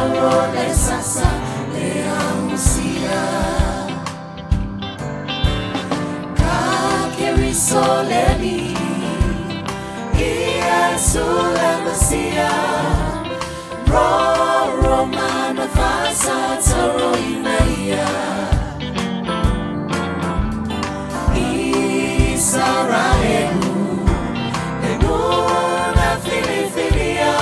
Tarole sasa le ausia. Kakeriso leli Iesu le Mesia. Ro Romana fasa taroina ia. Israelu le nuna filifilia.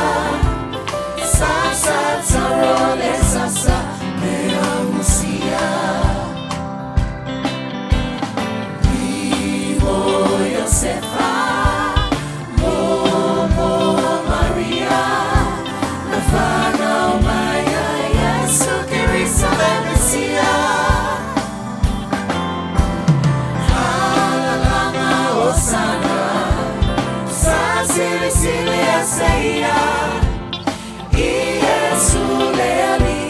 Sasa tarole sasa le ausia. Ivo Josefa, Momo Maria, na whanau maia Yesu Keriso le Mesia. Alalanga Osana, sa sili sili aseia. Iesu le ali,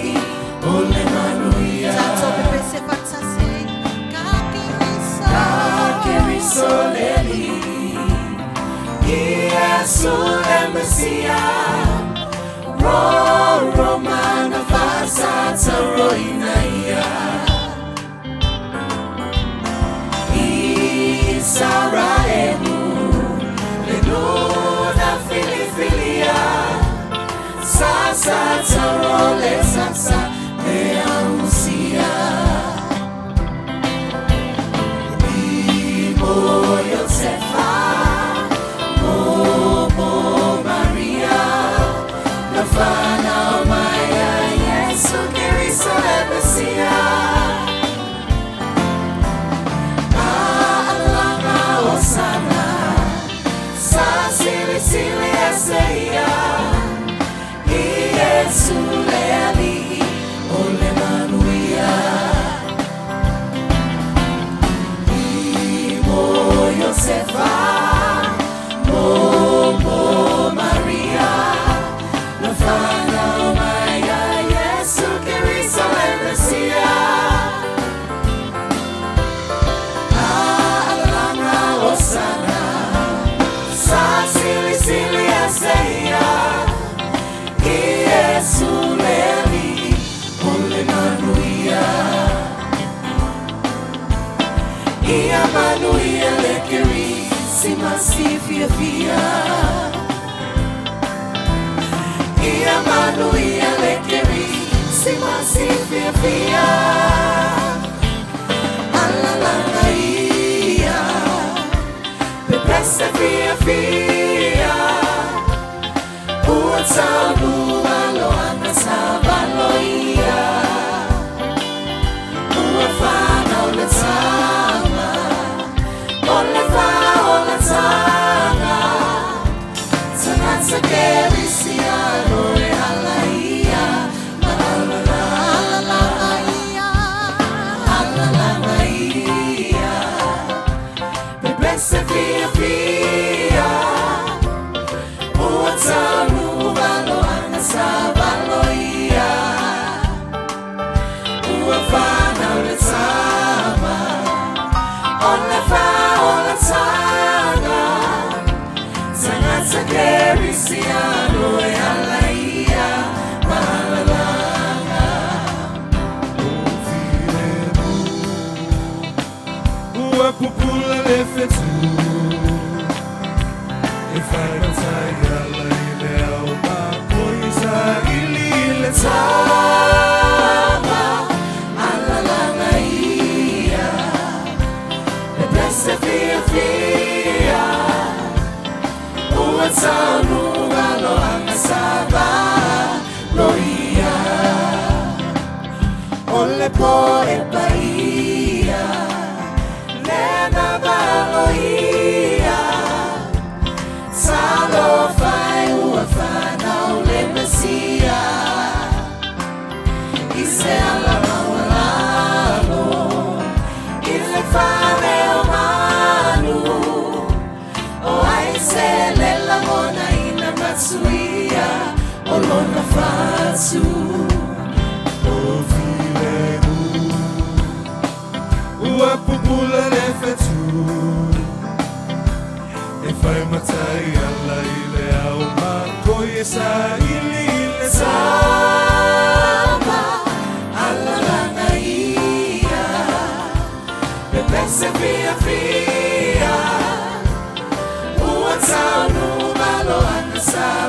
o le manuia. Tatou pepese faatasi Kakeriso. Kakeriso le ali, Iesu le Mesia. Ro Romana fasa taroina ia. Israelu le nuna filifilia. Sasa tarole sasa le ausia. Imo Josefa, Momo Maria, na whanau maia Yesu Keriso le Mesia. Alalanga Osana, sa sili sili aseia. Iesu le ali, o le manuia. Imo Josefa, Momo Maria, na whanau maia Yesu Keriso le Mesia. Alalanga Osana, sa sili sili aseia. Iesu le ali, o le manuia. Ia manuia le keri, si masi fia fia. Ia manuia le keri, si masi fia fia. Alalanga ia, pepese fia fia. Ua taunu aloanga sa valo ia. Ua whanau le tama, o le whaolatanga. Tagata kerisiano e ala ia, ma'alalanga. Alalanga ia. Alalanga ia, pepese fia fia. Ua taunu aloanga sa valo ia. Ua whanau le tama, o le whaolatanga. Tagata kerisiano e ala ia, ma'alalanga. Filemu ua pupula le fetu e fai matai ala i le au makoi sa ili le Tama, alalanga ia, pepese fia fia. Ua taunu aloanga sa valo ia. O le po e paia, le na valo ia. Talofa e ua whanau le Mesia. I se ala maualalo, i le fale o manu. O ai se le lagona ina matsuia, o lona fatu. O filemu ua pupula le fetu e fai matai ala i le au makoi e sa ili le Tama, sa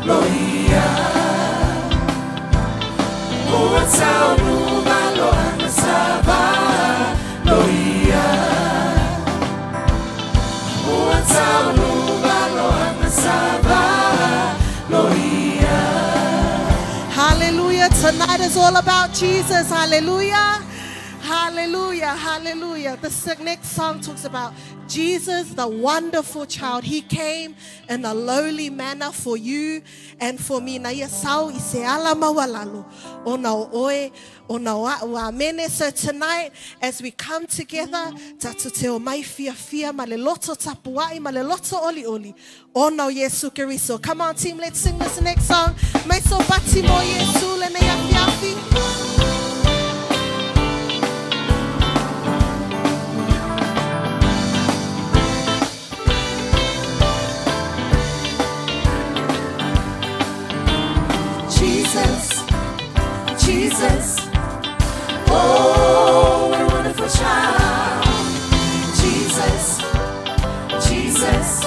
valoia. Ua taunu maloanga sa valoia. Ua taunu maloanga sa valoia. Hallelujah. Tonight is all about Jesus. Hallelujah. Hallelujah. Hallelujah. The next song talks about Jesus, the wonderful child. He came in a lowly manner for you and for me. Na ia sau i se ala maualalo. Ona o oe, ona o a'u. Amene. So tonight, as we come together, tatou te omai fiafia ma le loto tapua'i ma le loto olioli. Ona o Iesu Keriso. Come on team, let's sing this next song. Mai so pati mo Iesu lenei afiafi. Jesus, Jesus, oh, what a wonderful child. Jesus, Jesus,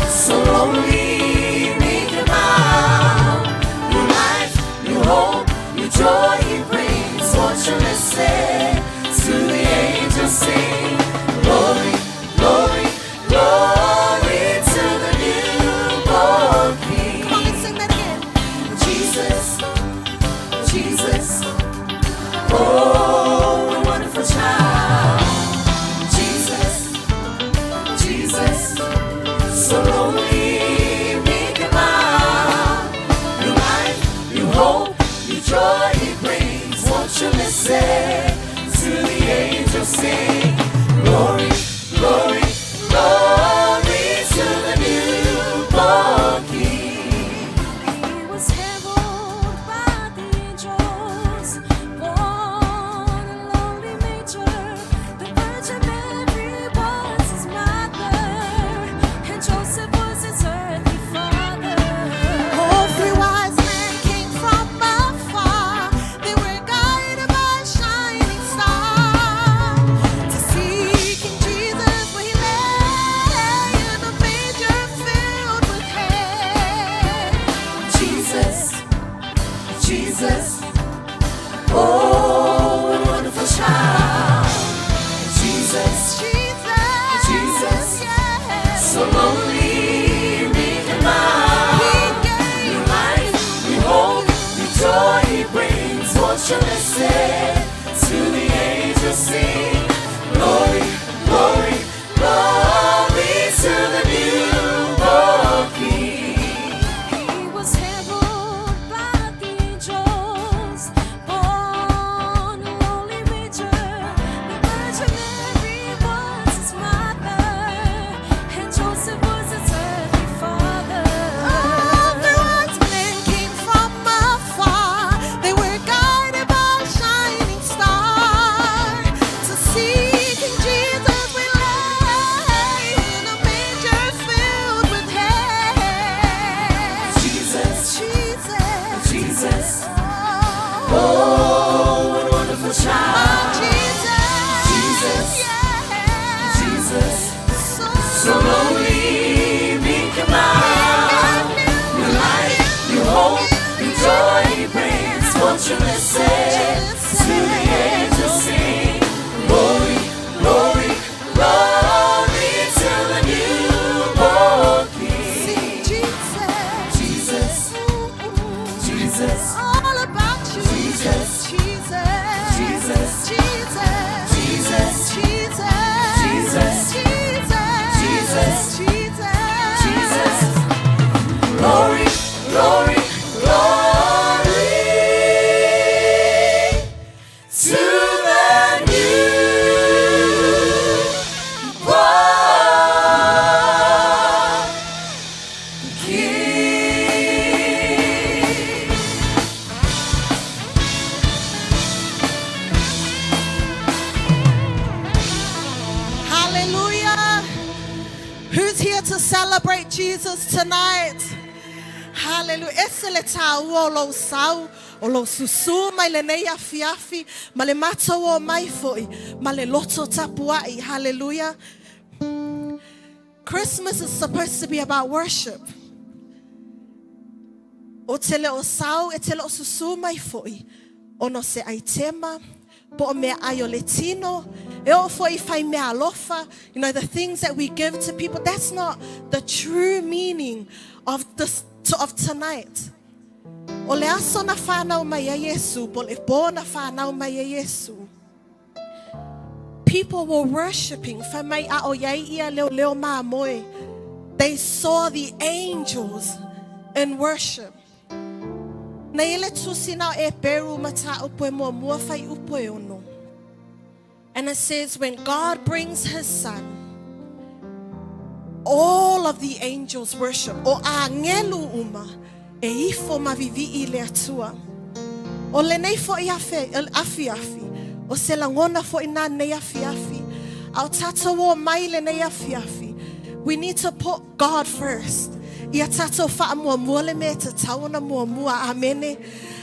so lowly, meek and mild. New life, new hope, new joy he brings. Won't you listen to the angels sing? Glory, glory, glory to the newborn King. Come on, let's sing that again. Jesus, Jesus, oh, what a wonderful child. Jesus, Jesus, so lowly, meek and mild. New life, new hope, new joy he brings. Won't you listen to the angels sing? Glory, glory, glory to the newborn King. He was heralded by the angels, born a lowly manger. The Virgin Mary was his mother, and Joseph was his earthly father. All three wise men came from afar. They were guided by a shining star to see King Jesus where he lay in a manger filled with hay. Jesus, Jesus, oh, what a wonderful child. Jesus, Jesus, Jesus, yeah. so lowly, meek and mild. He gave New life, new hope, new joy he brings. Won't you listen to the angels sing? Glory, glory, glory to the newborn King. He was heralded by the angels, born a lowly manger. The Virgin Mary was his mother, and Joseph was his earthly father. All the wise men came from afar. They were guided by a shining star to see King Jesus we lay in a manger filled with hay. Jesus, Jesus, Jesus, oh, oh, what a wonderful child. Jesus, Jesus, yeah. Jesus, so, so lowly, meek and mild. New life, new hope, new joy he brings. Won't you listen to the angels sing? Glory, glory, glory to the newborn King. Sing Jesus, Jesus, Jesus, all about you, Jesus, Jesus, Jesus, Jesus, Jesus, Jesus, Jesus, Jesus, Jesus, Jesus, Jesus. Glory, glory, glory to the newborn King. Hallelujah. Who's here to celebrate Jesus tonight? Hallelujah. Ese le tāua o lou sau, o lou susū mai lenei afiafi, ma le matou omai foi, ma le loto tapua'i. Hallelujah. Christmas is supposed to be about worship. O te le o sau e te le o susu mai foi. Ona o se aitema, po o meaai o le tino, e oo foi i fai meaalofa, the things that we give to people, that's not the true meaning of this of tonight. O le aso na whanau mai e Iesu, po le pō na whanau mai e Iesu. People were worshipping. Fai mai a o iai ia leo leo mamoe. They saw the angels in worship. Na i le tusi na o Eperu mataupu e muamua fuaiupu e 6. And it says, when God brings his son, all of the angels worship. O angelu uma, e ifo ma vivii le Atua. O lenei foi afiafi, o se lagona foi na nei afiafi. A o tatou o mai lenei afiafi. We need to put God first. Ia tatou faamuamua le mea e tatau ona muamua. Amene.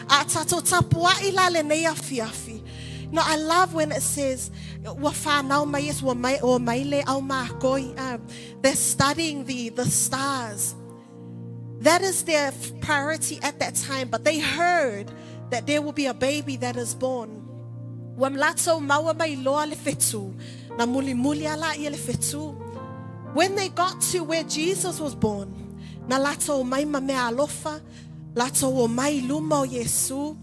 A tatou tapuai la lenei afiafi. No, I love when it says, ua whanau mai Iesu, ua mai, o mai le au makoi. They're studying the stars. That is their priority at that time. But they heard that there will be a baby that is born. Ua latou maua mai loa le fetu. Na muli muli ala ia le fetu. When they got to where Jesus was born, na latou mai ma mea alofa, latou o mai luma o Iesu.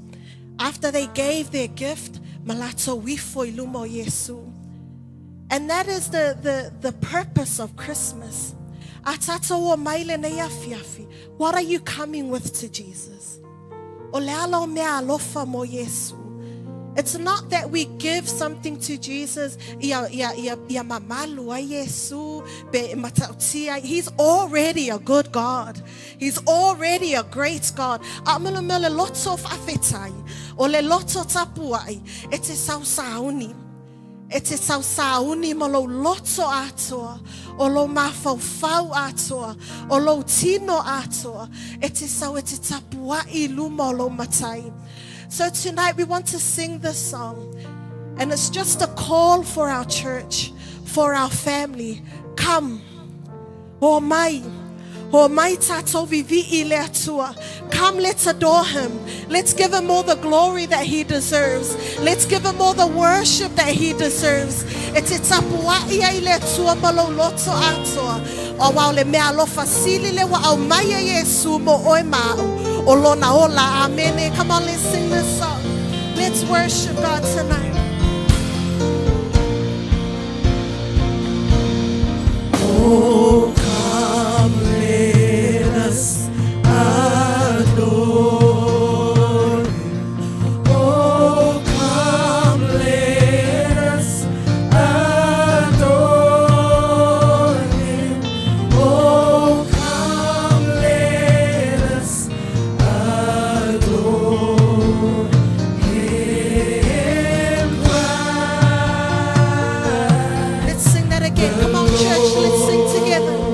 After they gave their gift, ma latou ifo i luma o Iesu. And that is the purpose of Christmas. A tatou o mai lenei afiafi. What are you coming with to Jesus? O le ala o mea alofa mo Iesu. It's not that we give something to Jesus ia, ia, ia, ia mamalu ai Iesu pe matautia. He's already a good God. He's already a great God. A mele mele loto whawhetai. O le loto tapuai. E te sausauni. E te sausauni ma lou loto atoa, o lou mafaufau atoa, o lou tino atoa, e te sau e te tapuai luma o lou matai. So tonight we want to sing this song. And it's just a call for our church, for our family. Come. O mai. O mai tatou vivii le Atua. Come, let's adore him. Let's give him all the glory that he deserves. Let's give him all the worship that he deserves. E te tapuai ai le Atua ma lou loto atoa. O wao le mea alofa sili le wa au mai e Iesu mo oe mau. O lona ola. Amen. Come on, let's sing this song. Let's worship God tonight. Oh, come, let us adore Him. Oh, come, let us adore Him. Oh, come, let us adore Him. Let's sing that again. Come on, church, let's sing together.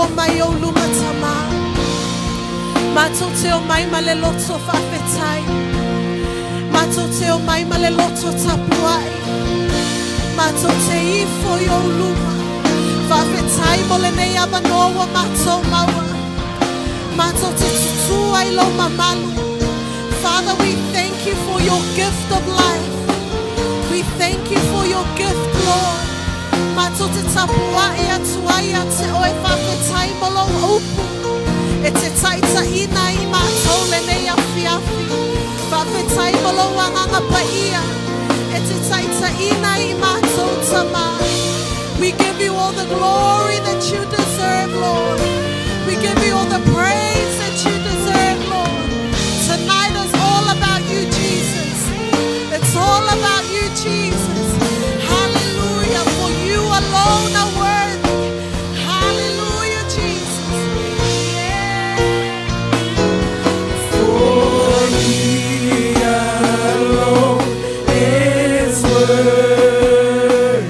omai i ou luma Tamā. Matou te omai ma le loto faafetai. Matou te omai ma le loto tapuai. Matou te ifo i ou luma. Faafetai mo lenei avanoa ua matou maua. Matou te tutū ai i lou mamalu. Father, we thank you for your gift of life. We thank you for your gift, Lord. Matou te tapuai atu ai ia te oe faafetai mo lou upu. E te taitaiina i matou lenei afiafi. Faafetai mo lou Agaga Paia. E te taitaiina i matou Tamā. We give you all the glory that you deserve, Lord. We give you all the praise that you deserve, Lord. Tonight is all about you, Jesus. It's all about you, Jesus. Hallelujah. For you alone are worthy. Hallelujah, Jesus. Yeah. For he alone is worthy.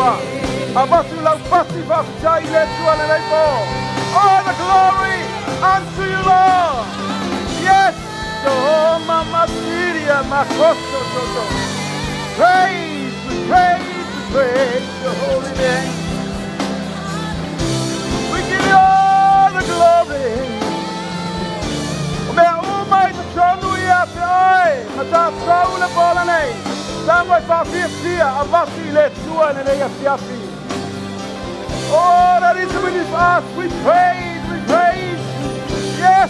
Atua. Avatu lau pasi faafetai i le Atua lenei po. All the glory unto you, Lord. Yes. Oh, mama siria makoso toto. Praise, we praise, we praise your holy name. We give you all the glory. O mea uma i totonu ia te oe, ma tātou le po lenei. Tago e whaafiafia avatu i le Atua lenei afiafi. Oh, that is with us. We praise, we praise. Yes.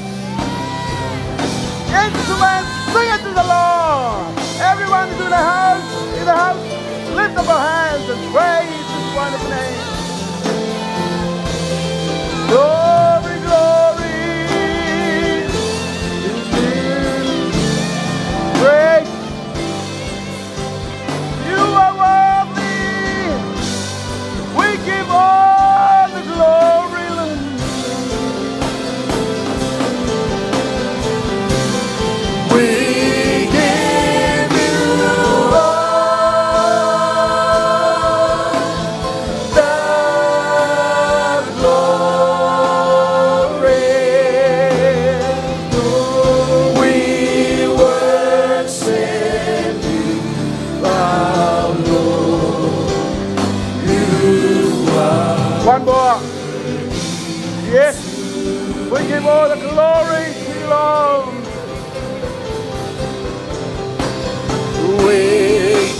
Instruments, sing it to the Lord. Everyone is in the house, in the house, lift up our hands and praise His wonderful name. Glory, glory. Praise. You are worthy. We give all the glory, Lord. We give you all the glory. We worship you, our Lord. You are. One more. Yes, we give all the glory to you, Lord. We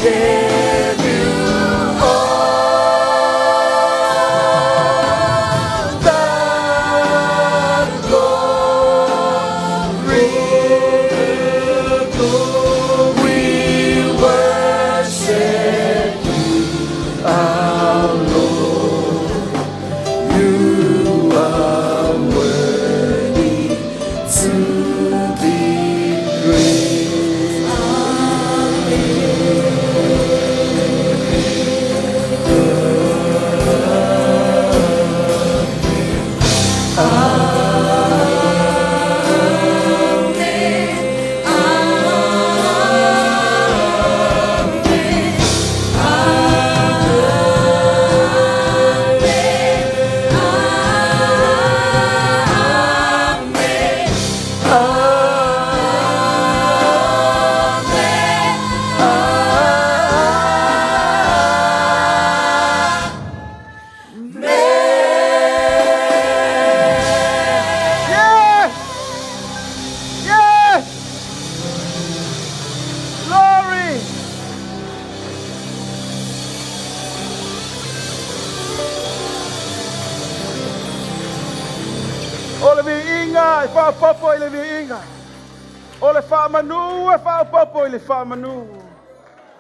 give you all the glory. We worship you, our Lord. You are worthy to be praised. Yes! Yes! Glory! O le viiga e faaopoopo i le viiga. O le faamanu e faaopoopo i le faamanu.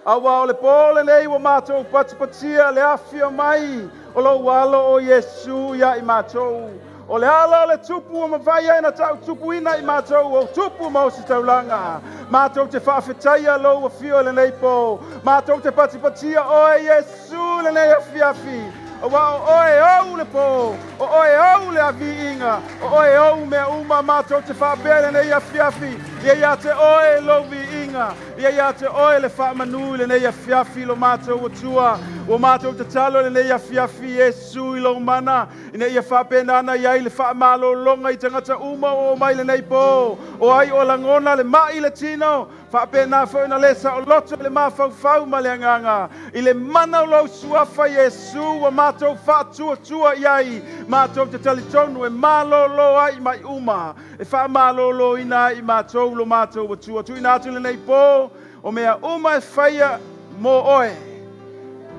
Auā o le po lenei ua matou patipatia le afio mai o lou alo o Iesu ia i matou. O le ala o le tupu ua mafai ai na tau tupuina i matou o tupu ma ositaulaga. Matou te faafetaia lou afio i lenei po. Matou te patipatia oe Iesu lenei afiafi. Auā o oe ou le po, o oe ou le viiga, o oe ou mea uma matou te faapea i lenei afiafi. Ia ia te oe lou viiga, ia ia te oe le faamanu i lenei afiafi lo matou Atua. Ua matou tatalo i lenei afiafi Iesu i lou mana, ina ia faapena i ai le faamalologa i tagata uma o mai lenei po. O ai o lagona le mai i le tino, faapena foi na le saoloto i le mafaufau ma le agaga. I le mana o lou suafa Iesu ua matou faatuatua i ai, matou te talitonu e malolo ai mai uma, e faamaloloina ai i matou lo matou Atua. Tuuina atu lenei po, o mea uma e faia mo oe.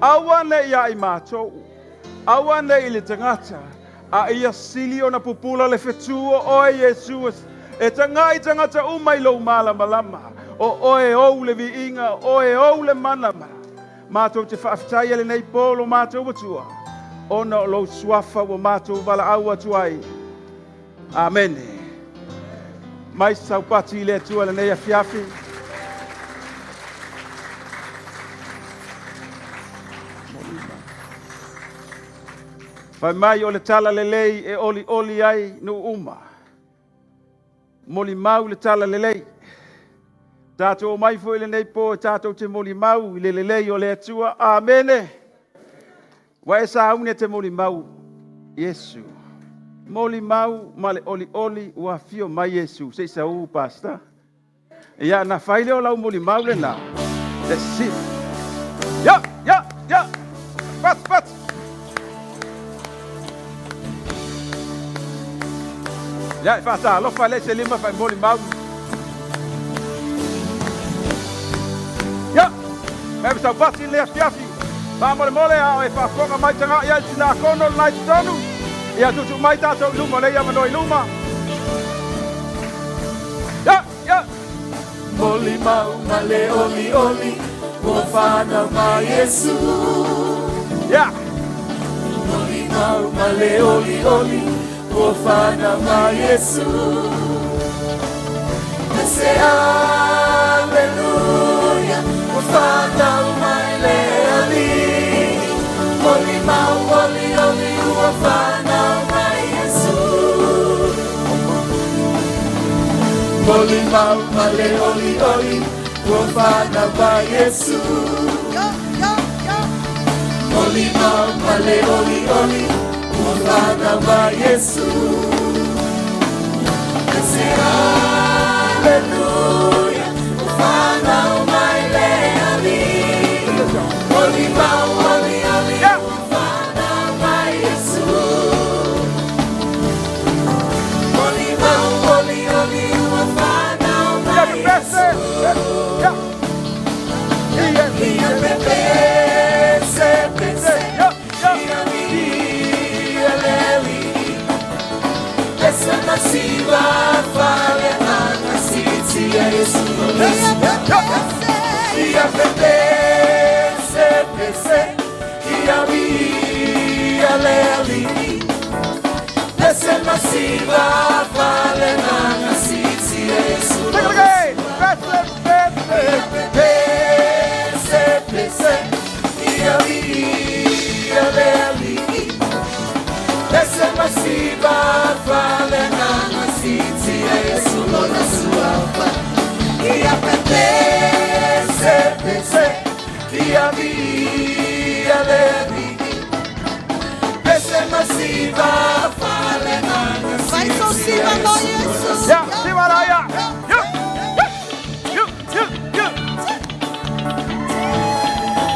Aua ne i ia i matou, aua ne i le tagata, a ia sili ona pupula le fetu o oe Iesu e tagai tagata uma i lou malamalama. O oe ou le viiga, o oe ou le manama. Matou te faafetai lenei po lo matou Atua, ona o lou suafa ua matou valaau atu ai. Amene. Mai saupati i le Atua lenei afiafi. Fai mai o le tala lelei e olioli ai nuu uma. Molimau le tala lelei. Tatou omai foi lenei po e tatou te molimau i le lelei o le Atua. Amene. Ua e sauni e te molimau Iesu. Molimau ma le olioli ua afio mai Iesu. Se i sau, Pastor. Ia, na fai lea o lau molimau lena. Let's see. Ya, ya, ya. Pat, pat. Ia, e faatalofa le se lima fai molimau. Ia, me sau pati le afiafi. Faamolemole a o e faafofoga mai tagai ai tina kono le nai totonu. Ia tutu mai tātou i luma, le ia manoa i luma. Ia, ia. Molimau ma le olioli, ua fanau mai Iesu. Ia. Molimau ma le olioli, ua fanau mai Iesu. Me se aleluia, ua fanau mai le Alii. Molimau olioli, ua fanau mai Iesu. Molimau ma le olioli, ua fanau mai Iesu. Yo, yo, yo. Molimau ma le olioli, ua fanau mai Iesu. Me se aleluia, ua fanau mai le Alii. Molimau olioli, ua fanau mai Iesu. Molimau olioli, ua fanau Ia, mai pese. Iesu. Ia. Ia, Ia pepese, pese, Ia, ia. ia via leli. Pese masiva, fale nanga siti, ia Yesu Ia pepese, pese, ia via leli. Pese masiva, fale nanga siti, ia Yesu Sing it again. Pese, pese. Pese, pese, ia via leli. Pese masiva, fale nanga siti, ia Yesu lona suafa. Ia pepese, pese, ia via leli. Pese masiva, fale nanga Vai so siti, ia siva no Yesu lona Yesu. Ia, siva la ia. Ia. Ia, ia, ia.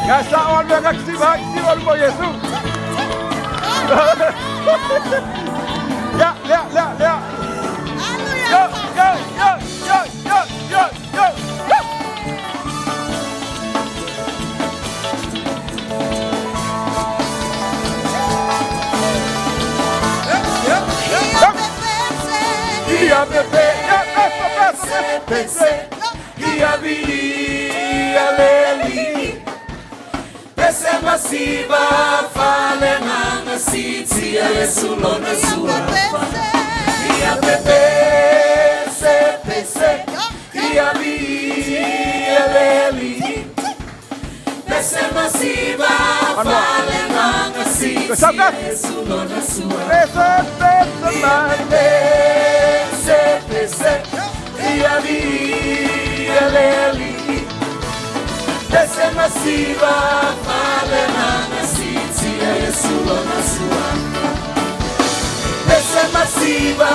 Ia sa o alvea ngak siva, siva lumo Yesu. Ia, lea, lea, lea. Ia, ia, ia, ia, ia, ia, ia. Ia. Ia pepese. Ia pepe, Ia, pese, pese, pese, ia via leli. Pese masiva, fale nanga siti, ia Yesu lona Ia suafa. pepese. Ia pepese, pese, ia via leli. Pese masiva, fale nanga siti, ia Yesu lona suafa. Pese, pese, Ia mai. pepese, pese, ia via leli. Pese masiva, fale nanga siti, ia Yesu lona suafa. Pese masiva,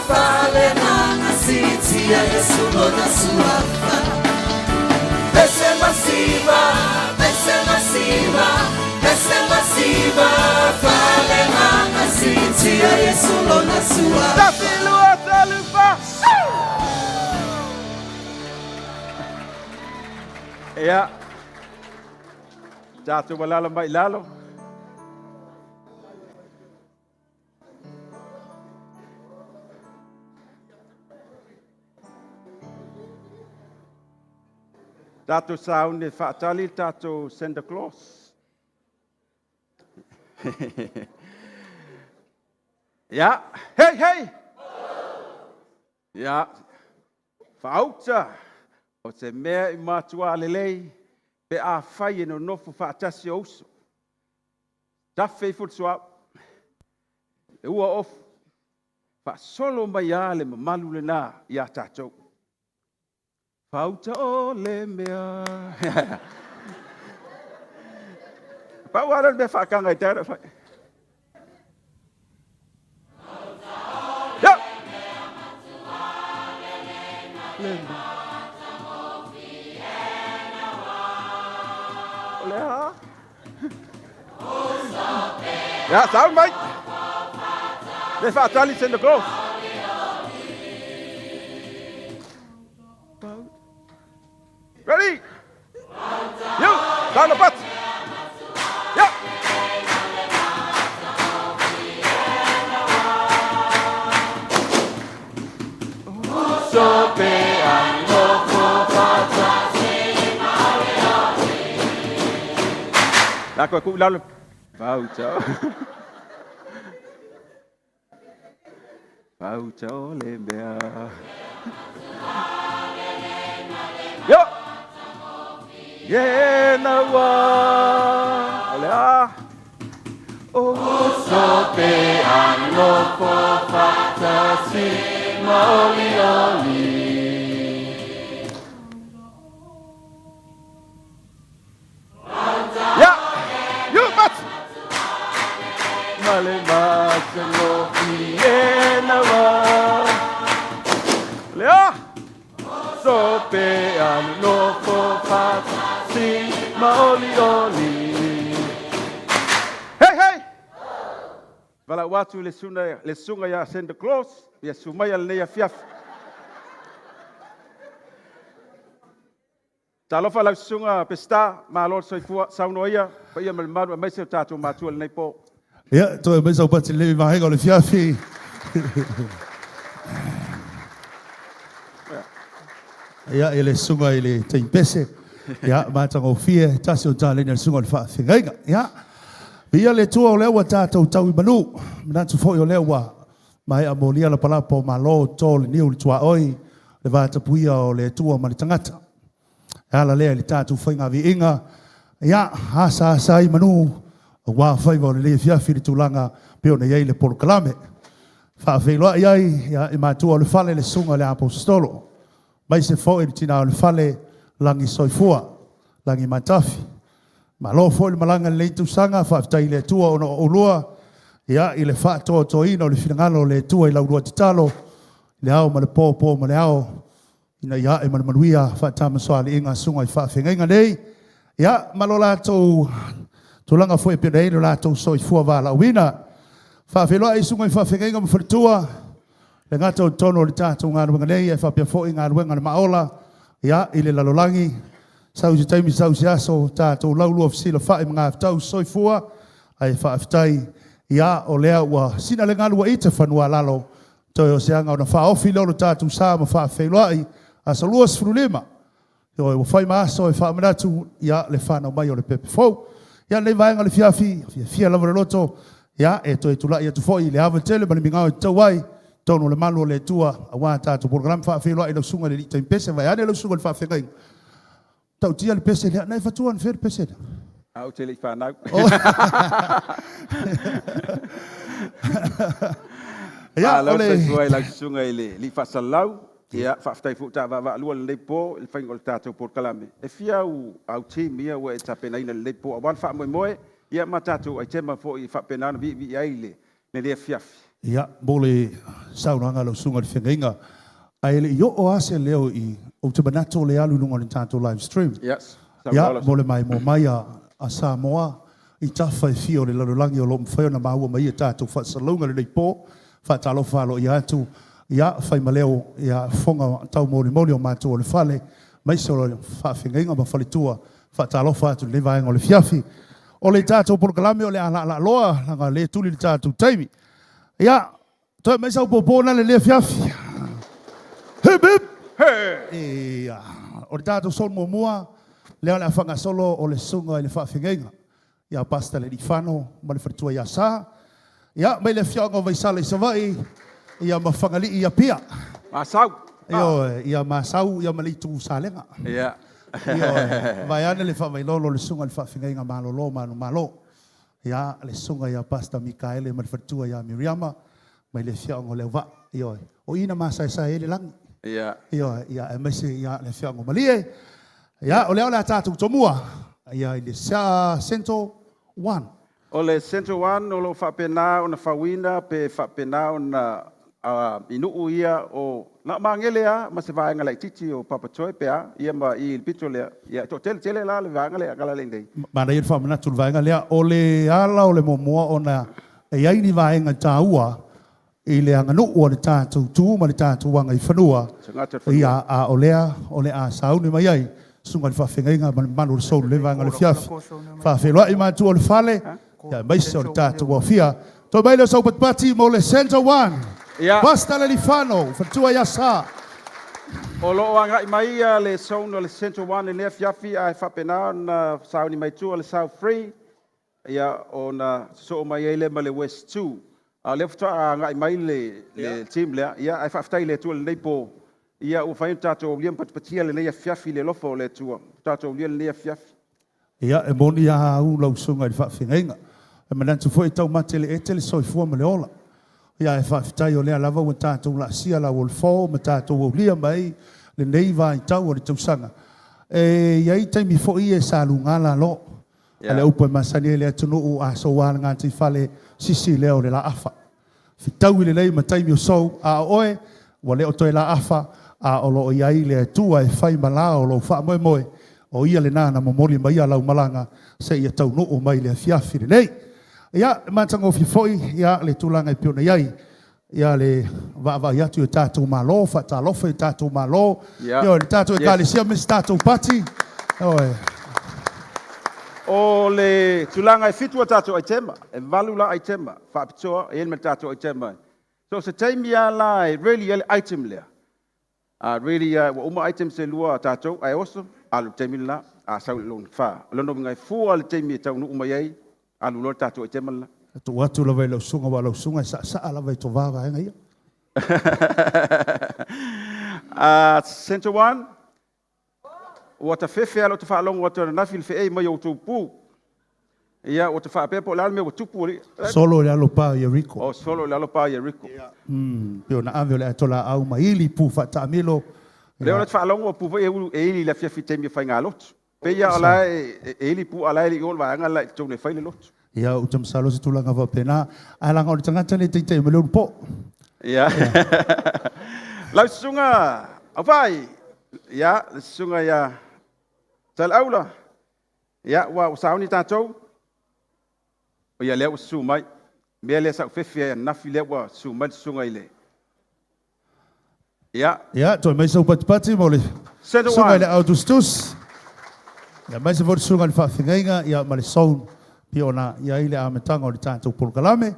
fale nanga siti, ia Yesu lona suafa. Pese masiva, pese masiva, pese masiva, fale nanga siti, ia Yesu lona suafa. Tasilua, talufa. Ia. Tātou walala mai lalo. Tātou saune whaatali, tātou Santa Claus. Ia, hei, hei! Ia, whaauta o te mea i mātua lelei, pe a whai e no nofo whaatasi o uso. Tafe i futu au, e ua ofu, whaasolo mai a le mamalu le nā i a tātou. Whauta o le mea. Pau lava lea o le mea faataga i taeao fai. Ia! O le a? Ia, sau mai! Le faatali Santa Claus. Ready? You, down the butt. Yeah. La koe ku lalo. Pau tau. Pau tau le mea. Yo! Ye na ua. O le a. O so pe ano po fatasi maoli oli. Ya! You mat! Male matagofie na wa. Lea! So pe anu nofo fatasi maoli oli. Hey, hey! Valaau atu le susuga, le susuga ia Santa Claus, ia susu mai lenei afiafi. Talofa lau susuga Peseta, malo le soifua, saunoa ia, paia ma le mamalu aemaise o tatou matua i lenei po. Ia, toe aumai sau pati lelei vaega o le fiafi. Ia, i le susuga i le Teimpese, ia, matagofie, tasi o taleni a le susuga o le faafeagaiga. Ia, viia le Atua o lea ua tatou tau i manu, manatu foi o lea ua maea molia lapalapa o Malo, to le niu i le tuaoi, le vatapuia o le Atua ma le tagata. E ala lea i le tatou faiga viiga, ia, asaasa ai manu, aua faiva o lenei afiafi i le tulaga pei ona i ai le polokalame. Faafeiloai ai, ia, i matua o le fale le susuga i le Aposetolo, aemaise foi le tina o le fale, Lagi Soifua, Lagi Matafi. Malo foi le malaga i lenei tausaga, faafetai i le Atua ona o oulua, ia, i le faatoatoaina o le finagalo o le Atua i la ulua tatalo, i le ao ma le po, po ma le ao, ina ia ae ma le manuia faatamasoaliiga a susuga i faafeagaiga nei, ia, ma lo latou tulaga foi e pei ona i ai lo latou soifua valaauina. Faafeiloai i susuga i faafeagaiga ma faletua, le gata o totonu o le tatou galuega nei, ae faapea foi galuega a le Maaola, ia, i le lalolagi. Sau se taimi, sau se aso, tatou laulua fesilafai ma gafatau soifua, ae faafetai, ia, o lea ua sina le galu ua ita fanua a lalo, Toe o se aga ona faaofi lea o lo tatou sa ma faafeiloai, aso 25, ioe, ua fai ma aso e faamanatu, ia, le fanau mai o le pepe fou. Ia, lenei vaega o le fiafi, fiafia lava le loto, ia, e toe tulai atu foi i le ava tele ma le migao e tatau ai, totonu o le malu o le Atua, aua tatou polokalame faafeiloai i lau susuga i le Alii Taimpese, vaeane lau susuga i le faafeagaiga. Tautia le pese lea, na e fatua anafea le pese lea? A ou te le i fanau. Ia, Malo o le... soifua i lau susuga i le Alii Faasalalau. Ia, faafetai foi ta vaavaalua i lenei po i le faiga o le tatou polokalame. E fia au, au team ia ua e tapenaina i lenei po aua le faamoemoe, ia ma tatou aitema foi e faapena ona viivii ai le lenei afiafi. Ia, mo le saunoaga a lau susuga i le feagaiga, ae le i oo lava se leo i, ou te manatu o le alu i luga o le tatou live stream. Yes. Ia, mo le maimoa mai a, a Samoa i tafa e fia o le lalolagi o lo o mafai ona maua mai ia tatou faasalalauga i lenei po. Faatalofa aloaia atu, ia, Faimaleo, ia, fofoga taumolimoli o matou o le fale, aemaise o le faafeagaiga ma faletua. Faatalofa atu i lenei vaega o le afiafi. O le tatou polokalame o le a laalaa loa, leaga o lea e tuli le tatou taimi. Ia, toe mai sau pōpō na lenei afiafi. Hip hip! Ia, o le tatou solo muamua, lea o le a faagasolo o le susuga i le faafeagaiga ia Pastor Lealiifano ma le faletua ia Sa. Ia, mai le afioaga o Vaisala i Savaii, ia ma Fagalii i Apia. Masau. Ioe, ia Masau ia ma le itu Salega. Ia. Ioe, vaeane le faavailolo o le susuga i le faafeagaiga malolo manumalo. Ia, le susuga ia Pastor Mikaele ma le faletua ia Miriama, mai le afioaga o Leauvaa. Ioe, o i na masaesae ai le lagi. Ia. Ioe, ia aemaise ia le afioaga o Malie. Ia, o lea o le a tatou tomua, ia i le Central. One. O le Centre One o lo o faapena ona fauina pe faapena ona i nuu ia o na o Magele lava ma se vaega laitiiti o Papatoe pe a, ia ma i i le pito lea, ia e toatele tele la le vaega lea e agala lea i inei. Manaia le faamanatu i le vaega lea. O le ala o le muamua ona e i ai ni vaega taua i le aganuu a le tatou tu ma le tatou agaifanua, ia, a o lea o le a sauni mai ai susuga i le faafeagaiga ma le mamalu o le soul i lenei vaega o le afiafi. Faafeiloai matua o le fale, ia aemaise o le tatou aofia. Toe mai lea o sau patipati mo le Centre One, Pastor Lealifano, faletua ia Sa. O lo o agai mai le zone o le Centre One i lenei afiafi ae faapena ona sauni mai tua le South Three, ia ona sosoo mai ai lea ma le West 2. A o lea faatoa agai mai le team lea, ia ae faafetai i le Atua i lenei po, ia ua mafai ona tatou aulia ma patipatia lenei afiafi i le alofa o le Atua, ua tatou aulia lenei afiafi. Ia, e moni lava au lau susuga i le faafeagaiga. E manatu foi e taumate le ete le soifua ma le ola. Ia ae faafetai o lea lava ua tatou laasia lau o le fo ma tatou aulia mai lenei vaitau o le tausaga. E i ai taimi foi ia sa luga lalo, a le upu e masani ai le atunuu, a soua le gataifale, sisi lea o le laafa. Fetaui lelei ma taimi o sou, a o oe, ua le o toe laafa, a o lo o i ai le Atua e fai ma la o lou faamoemoe, o Ia lena na momoli maia lau malaga seia taunuu mai i le afiafi lenei. Ia, e matagofie foi ia le tulaga e pei ona i ai ia le vaavaai atu i o tatou malo, faatalofa i o tatou malo, ioe, le tatou Ekalesia ma isi tatou pati, ioe. O le tulaga e fitu a tatou aitema, e valu la aitema faapitoa, e i ai ma le tatou aitema. So o se taimi lava la e ready ai le item lea, a ready lava ua uma items e lua a tatou, ae oso, alu i le taimi lena, a sau i le lona fa. O lona uiga e fua le taimi e taunuu mai ai, alu loa le tatou aitema lena. E tuu atu lava i lau susuga, aua o lau susuga e saasaa lava i tovā vaega ia. Center one, ua ta fefe lava i lota faalogo atu ananafi i le feei mai o outou pu. Ia, ua ta faapea po o le a le mea ua tupu alii. Solo i le alo pa o Ieriko. Oh, solo i le alo pa o Ieriko. Pei ona ave o le atoa laau ma ili pu faataamilo. Lea o le faalogo o pu foi e ili i le afiafi i taimi o faigalotu. Pei lava o la e ili pu a o la e le i oo le vaega la i totonu e fai le lotu. Ia, ou te masalo o se tulaga faapena, ae leaga o le tagata lea e taitai mai le ulupo. Ia. Lau susuga Aufai, ia, le susuga ia Saleaula, ia, ua sauni tatou. Ia, lea ua susu mai. Mea lea sa ou fefe ai ananafi lea ua susu mai le susuga i le... Ia. Ia, toe mai sau patipati mo le susuga i le au tusitusi. Ia, aemaise foi le susuga i le faafeagaiga, ia, ma le soul pei ona i ai le amataga o le tatou polokalame.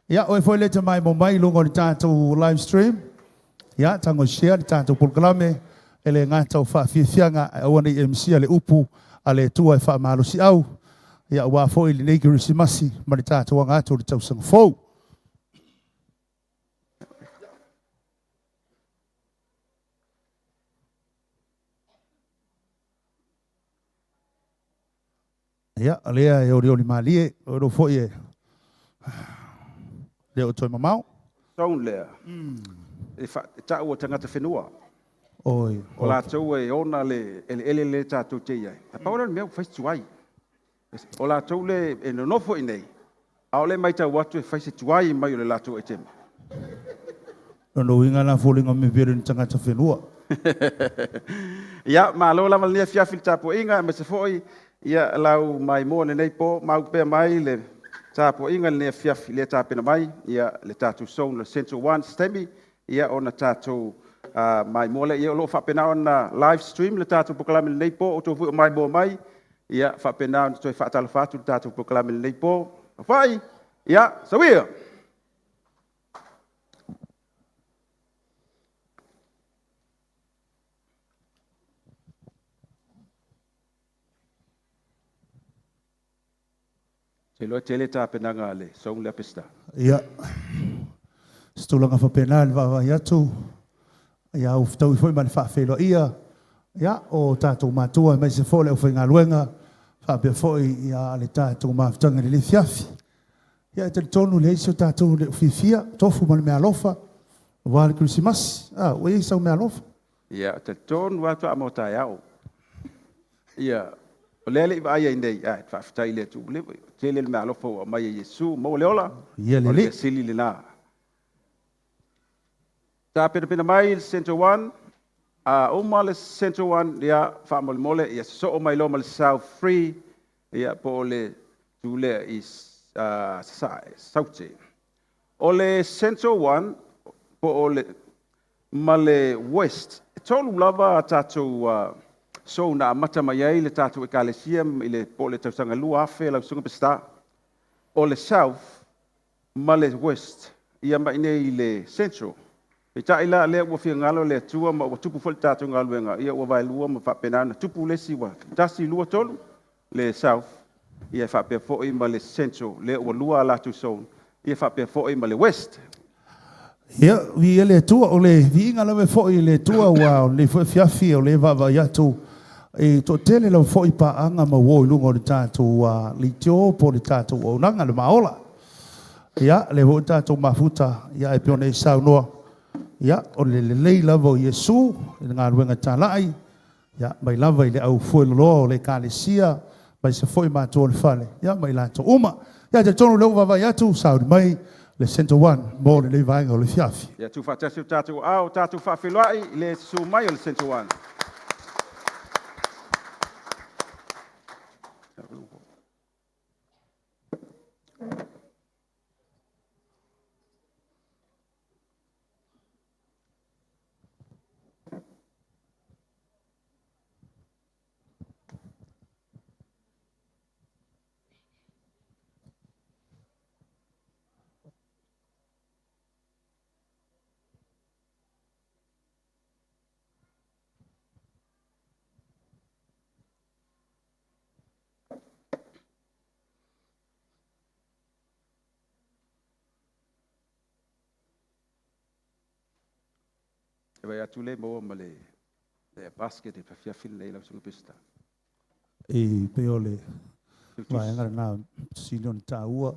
Ia, oe foi lea e te maimoa mai i luga o le tatou live stream, ia, tago e share le tatou polokalame, e le gata o faafiafiaga, ae aua ne i e misia le upu a le Atua e faamalosiau, ia, aua foi lenei Kerisimasi ma le tatou aga atu o le tausaga fou. Ia, o lea e olioli malie, o iloa foi e le o toe mamao. Zone lea, e tau o tagata whenua. Oi. O latou e ona le eleele le tatou te i ai. A pau lea o le mea ua fai si tuai. O latou le e nonofo i inei, a o le matau atu e fai se tuai mai o le latou aitema. Lona uiga la foliga mai pei o ni tagata whenua. Ia, malo lava lenei afiafi i le tapuaiga, aemaise foi ia lau maimoa lenei po, mau pea mai le tapuaiga lenei afiafi lea tapena mai, ia le tatou zone le Central One se taimi, ia ona tatou maimoa lea. Ia o lo o faapena ona live stream le tatou polokalame lenei po, outou foi o maimoa mai, ia faapena ona toe faatalofa atu le tatou polokalame lenei po. Afai, ia, sawia! Te iloa e tele tapenaga a le zone lea Peseta. Ia, se tulaga faapena i le vaavaai atu, ia ua fetaui foi ma le faafeiloaia, ia, o tatou matua aemaise foi o le aufaigaluega, faapea foi ia le tatou mafutaga i lenei afiafi. Ia, e talitonu e leai se o tatou e le o fiafia, tofu ma le meaalofa, aua le Kerisimasi. A, ua i ai sau meaalofa? Ia, talitonu lava faatoa mo taeao. Ia. O lea e le i vaaia iinei, ae faafetai i le Atua, ua leva, tele le meaalofa ua aumai e Iesu, maua le ola, Ia o le lelei. mea sili lena. Tapenapena mai le Centre One, a uma le Centre One, ia faamolemole ia sosoo mai loa ma le South 3, ia po o le itu lea i Sasae, Saute. O le Centre One po o le ma le West, e tolu lava a tatou zone na amata mai ai le tatou Ekalesia i le po o le tausaga 2000 lau Susuga Peseta. O le South ma le West, ia ma i inei i le Central. Peitai la o lea ua finagalo le Atua ma ua tupu foi le tatou galuega, ia ua vaelua ma faapena ona tupu le isi 1, 2, 3 le South, ia faapea foi ma le Central, lea ua lua a latou zone, ia faapea foi ma le West. Ia, viia le Atua, o le viiga lava e foi i le Atua, aua o lenei foi afiafi o lea e vaavaai atu e toatele lava foi paaga ma uo i luga o le tatou leitio po o le tatou auaunaga, le maola. Ia, o lea foi ua tatou mafuta, ae pei ona e saunoa, ia, o le lelei lava o Iesu i le galuega talai, ia, mai lava i le au fueloloa o le Ekalesia, aemaise foi matua o le fale, ia ma i latou uma. Ia, e talitonu o lea ua vaavaai atu, sauni mai le Centre One mo lenei vaega o le afiafi. Ia tuufaatasi o tatou aao, tatou faafeiloai i le susu mai o le Centre One. E vaai atu lea e maua ma le basket i le afiafi lenei lau Susuga Peseta. E pei o le vaega lena sili ona taua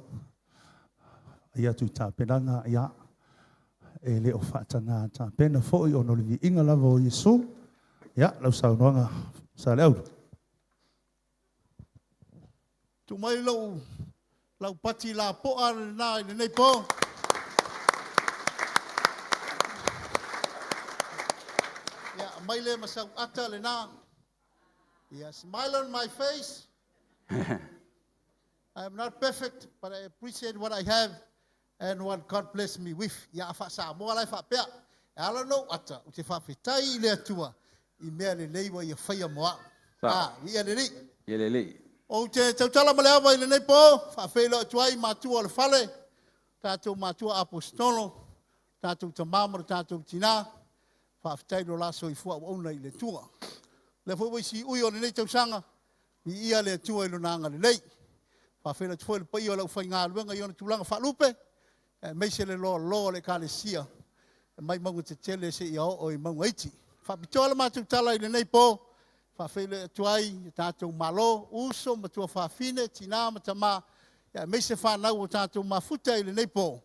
ai atu i tapenaga, ia, e le o faataga tapena foi ona o le viiga lava o Iesu. Ia, lau saunoaga Saleaula. Tuu mai lou laupati lapoa lena i lenei po. Ia, aumai lea ma sau ata lena. Ia, smile on my face. I am not perfect, but I appreciate what I have and what God bless me with. Ia, a faa-Samoa la e faapea. E ala ona ou ata, ou te faafetai i le Atua i mea lelei ua ia faia mo au. Sa. Ah, ia lelei. Ia lelei. Ou te tautala ma le ava i lenei po, faafeiloai atu ai i matua o le fale, tatou matua aposetolo, tatou tama ma le tatou tina, faafetai i lo la soifua auauna i le Atua. O lea foi ua i siui o lenei tausaga, viia le Atua i lona agalelei. Faafeiloai atu foi i le paia o le aufaigaluega i ona tulaga faalupe, aemaise le loaloa o le Ekalesia mai mauga tetele seia oo i mauga iti. E faapitoa le matou tala i lenei po, faafeiloai atu ai i tatou malo, uso ma tuafafine, tina ma tama, aemaise fanau ua tatou mafuta i lenei po,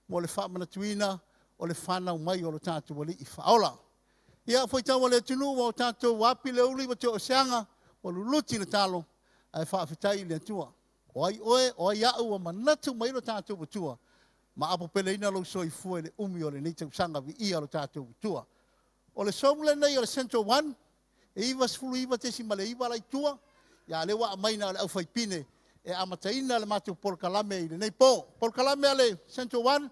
mo le faamanatuina o le fanau mai o lo tatou Alii Faaola. Ia, fuaitau a le atunuu ua tatou api le uli ua toe o se aga, ua luluti le talo, ae faafetai i le Atua. O ai oe, o ai au ua manatu mai lo tatou Atua, ma apopeleina lou soifua i le umi o lenei tausaga viia lo tatou Atua. O le zone lenei o le Central One, e 99.9 la i tua, ia lea ua aumai na o le aufaipine e amataina le matou polokalame i lenei po. Polokalame a le Central One,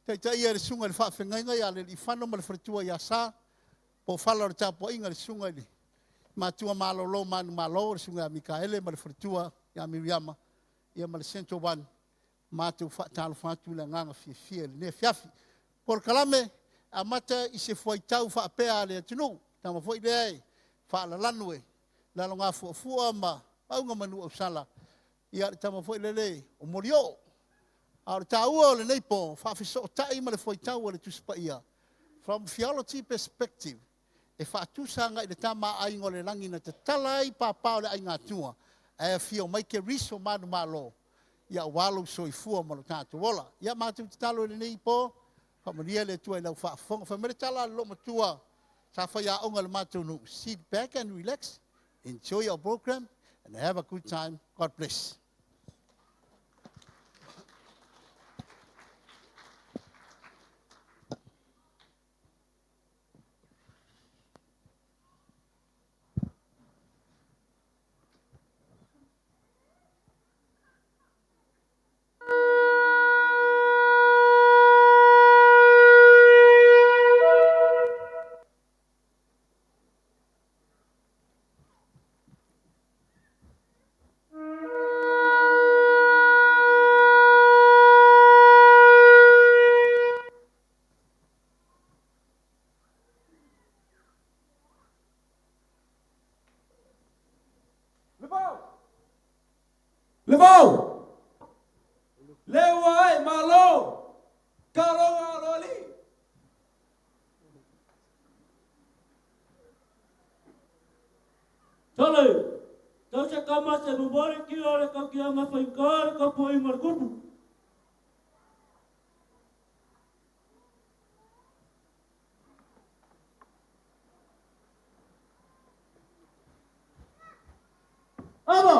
taitaia e le susuga i le faafeagaiga ia Lealiifano ma le faletua ia Sa, pofala o le tapuaiga i le susuga i le matua malolo manumalo, le susuga ia Mikaele ma le faletua ia Miriama, ia ma le Central One, matou faatalofa atu i le agaga fiafia i lenei afiafi. Polokalame amata i se fuaitau faapea a le atunuu, tama foi lea e faalalanu e lalogafuafua ma auga manu ausala, ia le tama foi lele o Molioo. A o le taua o lenei po, faafesootai ma le fuaitau a le Tusi Paia, from theology perspective, e faatusa agai i le Tama a Aiga o le lagi na tatala ai papa o le aiga Atua, ae afio mai Keriso manumalo, ia aua lou soifua ma lo tatou ola. Ia matou tatalo i lenei po, faamanuia le Atua i lau faafofoga. Fai mai le tala a le loomatua sa faiaoga i le matou nuu, sit back and relax, enjoy our program. And have a good time. God bless. Le vau! Le ua ai malo! Kaloga o lo alii! Sole! Tau se kama se momoli ki o le kaukianga faigā le kaupuaiga o le kupu. Ava!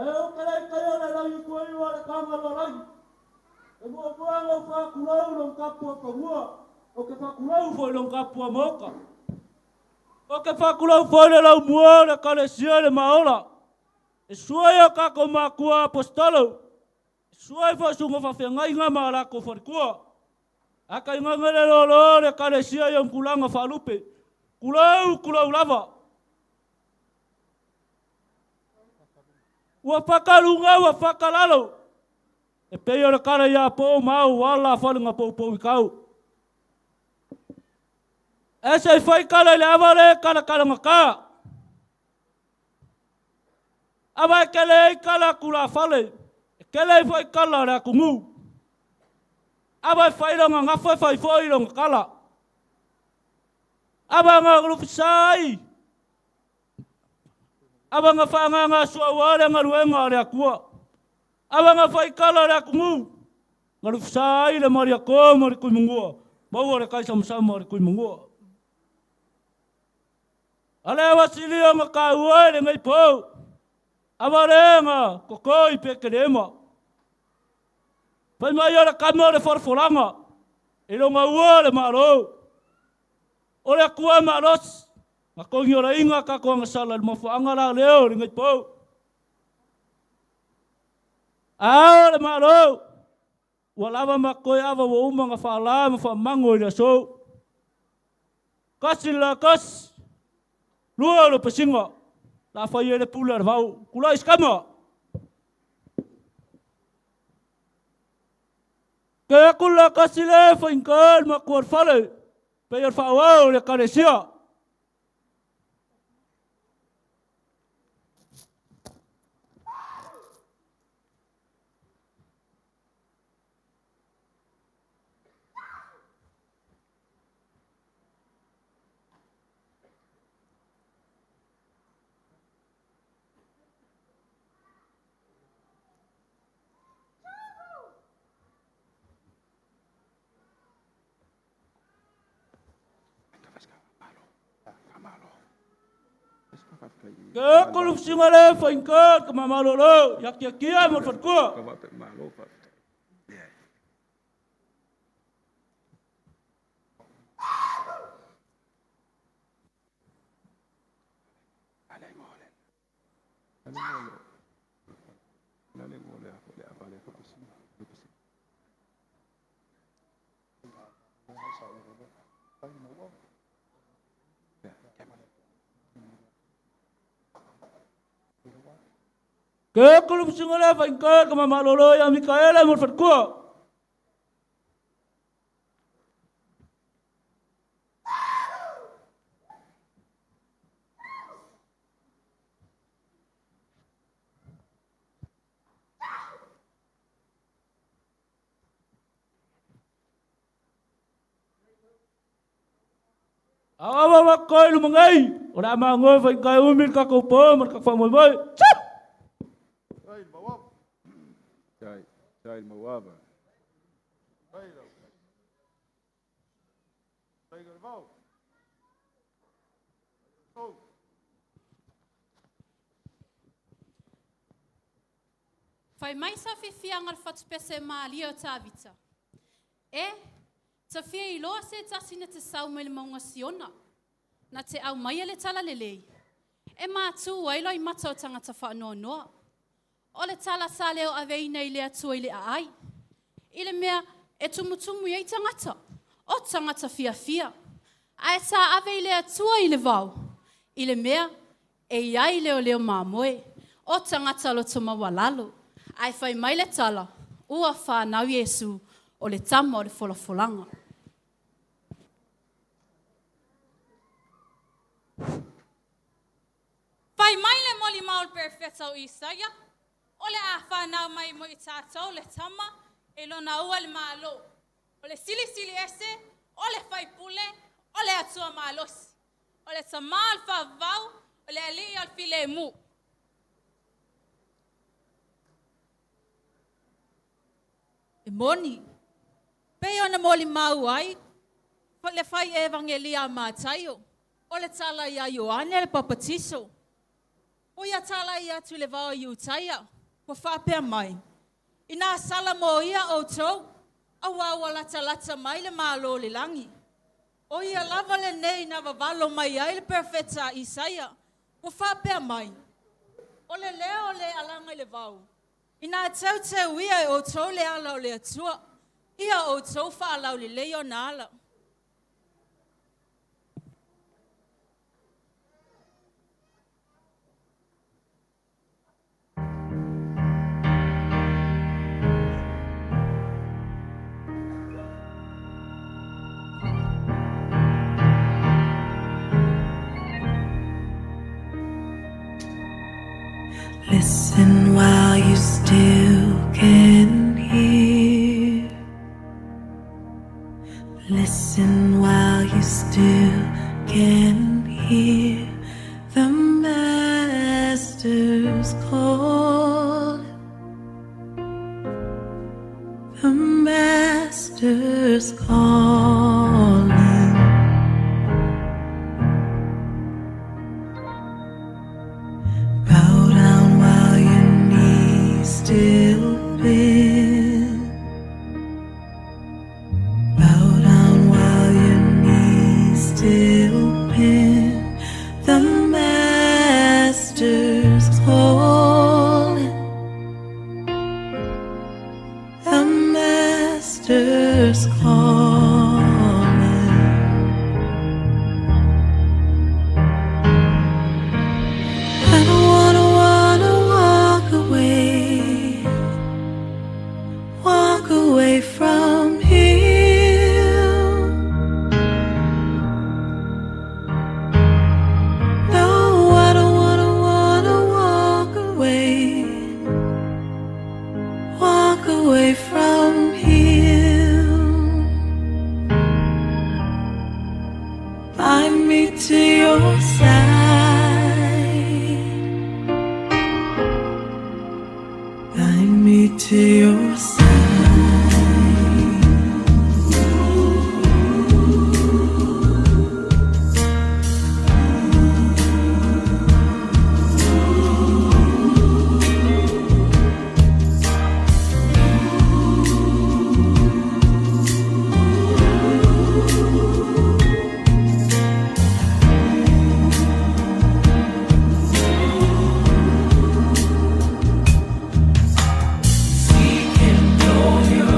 E o ke lei kai o le langi kua iwa le kanga lo langi. E mua mua ngau whakulau long kapua pangua. O ke whakulau foi long kapua moka. O ke whakulau foi le lau mua le kalesia le maola. E sua o kako makua apostolo. E sua i whasunga whawhengainga ma lako wharikua. A kai ngangele lolo le kalesia i kulanga whalupe. Kulau kulau lava. Ua whakalunga ua whakalalo. E pei o le kala ia po mau wala whalinga po po i kau. E se whai kala i le awa le kala kala ngaka. Awa e kele ei kala kula whale. E kele i whai kala le akungu. Awa e whai longa ngawha whai whai longa kala. Awa ngā rufisai. Awa ngā whaanga ngā sua wale ngā ruenga le akua. Awa ngā whai kala le akungu. Ngā rufisai le maria ko mari kui mungua. Maua le kaisa masama le kui mungua. Ale wasilia ngā kāua le ngai pau. Awa le ngā kokoi pe kerema. Pai mai o le kama o le wharfolanga. E longa ua le malo. O le akua malos. Ngā kongi o la inga ka koanga sala le mafuanga la leo le ngai pau. Ao le malo. Ua lava ma koe ava ua uma ngā whaala ma wha mango i le aso. Kasi la kasi. Lua lo pasinga. La whai e le pula le vau. Kula iskama. Ke aku la kasi le whainka ma kuar whale. Pe ar whaawau le karesia. Ke kulu singa le whainka ka mamalolo ya kia kia mo whatkua. Ke kulu singa le whainka ka mamalolo ya Mikaela mo whatkua. Aoao i luma nei, o le a magoe faigata e umi le tatou po ma le tatou faamoemoe. Tsu! Tai, tai mauava. Fai mai sa fiafiaga o le fatupese malie o Tavita. E, ta fia iloa se tasi na te sau mai le mauga Siona, na te aumaia le talalelei, e matu ai loimata o tagata faanoanoa. O le tala sa leo aveina i le Atua i le aai, i le mea e tumutumu i ai tagata, o tagata fiafia. Ae sa ave i le Atua i le vao, i le mea e i ai leoleo mamoe, o tagata loto maualalo. Ae fai mai le tala, ua fanau Iesu, o le tama o le folafolaga. Fai mai le molimau o le perofeta o Isaia, o le a fanau mai mo i tatou le tama e lona ua le Malo. O le Silisili Ese, o le Faipule, o le Atua malosi. O le Tama o le faavavau, o le Alii o le filemu. E moni, pei ona molimau ai, le fai evagelia a Mataio, o le tala ia Ioane le Papatiso. O ia tala i atu i le vao i Iutaia, ua faapea mai, Inā sala moia outou, auā ua latalata mai le Malo o le lagi. O ia lava lenei na vavalo mai ai le perofeta a Isaia, ua faapea mai, O le leo o le alaga i le vao, inā teuteuia e outou le ala o le Atua, ia outou faalaulelei ona ala. Listen while you still can hear. Listen while you still can hear the Master's call. The Master's calling. Bow down while your knees still bend. Bow down while your knees still bend. The Master's calling. The Master's calling. I don't wanna wanna walk away, walk away from here. No, I don't wanna wanna walk away, walk away from here. Bind me to your side. Bind me to your side. Seek him, know your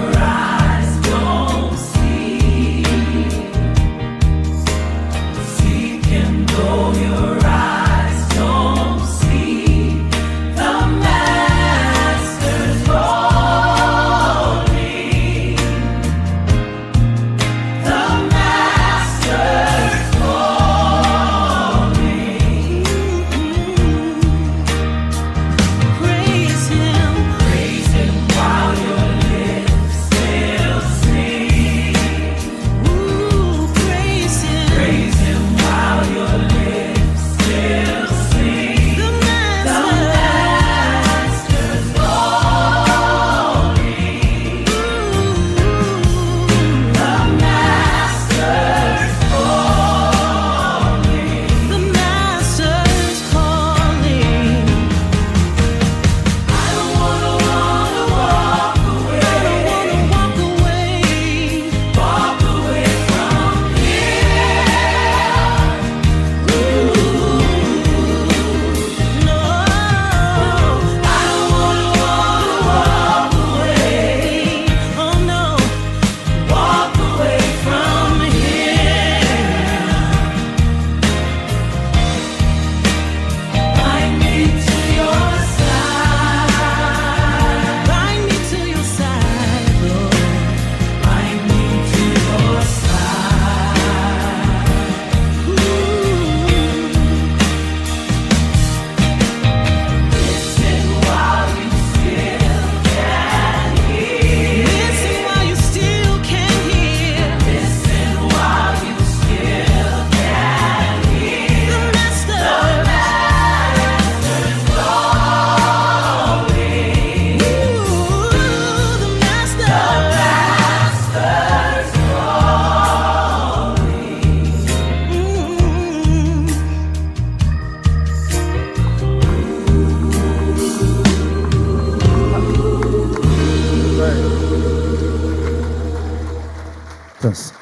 Tasi.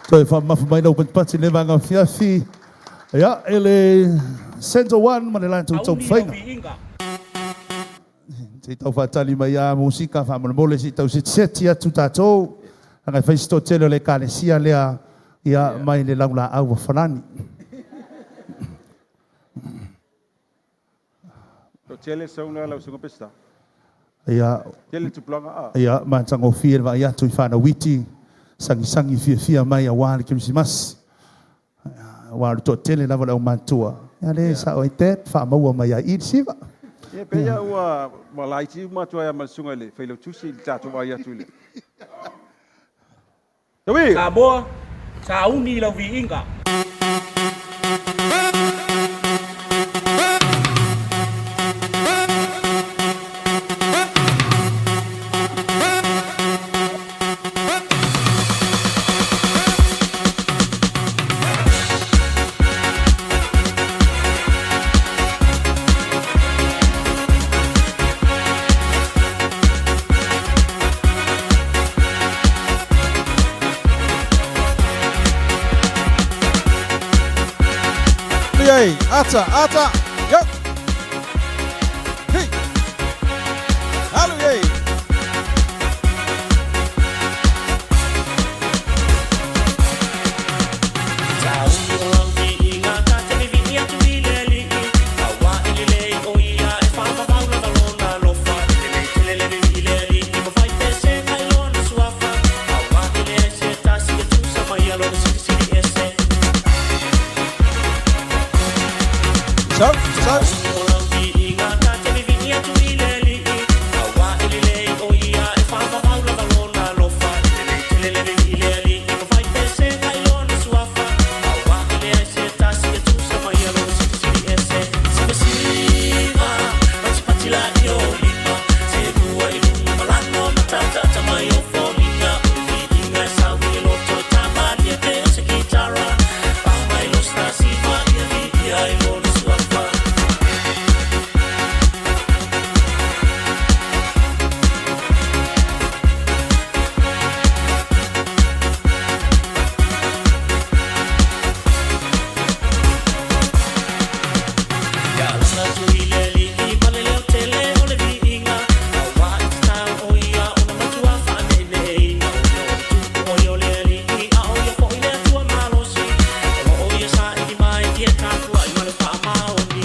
Toe faamamafa mai lau patipati i lenei vaega afiafi. Ia, e le Center One ma le latou taumafaiga. Se i tau faatali mai a musika faamolemole se i tau setiseti atu tatou. Leaga e fai si toatele o le ekalesia lea ia mai le laulaau a Falani. Toatele sauna lau susuga Peseta. Ia, Tele tupulaga a. Ia, matagofie le vaai atu i fanau iti, sagisagi fiafia mai aua le Kerisimasi. Aua o le toatele lava o le aumatutua, ia lea e sao ai Dad, faamaua mai ia i i le siva. Ia, pei lava ua ua laiti uma atu ai lava ma le susuga i le Failautusi i le tatou vaai atu i le. Taui! Samoa, sauni i lau viiga. Liai, ata, ata, yo! Hey! Alu iai! So, so.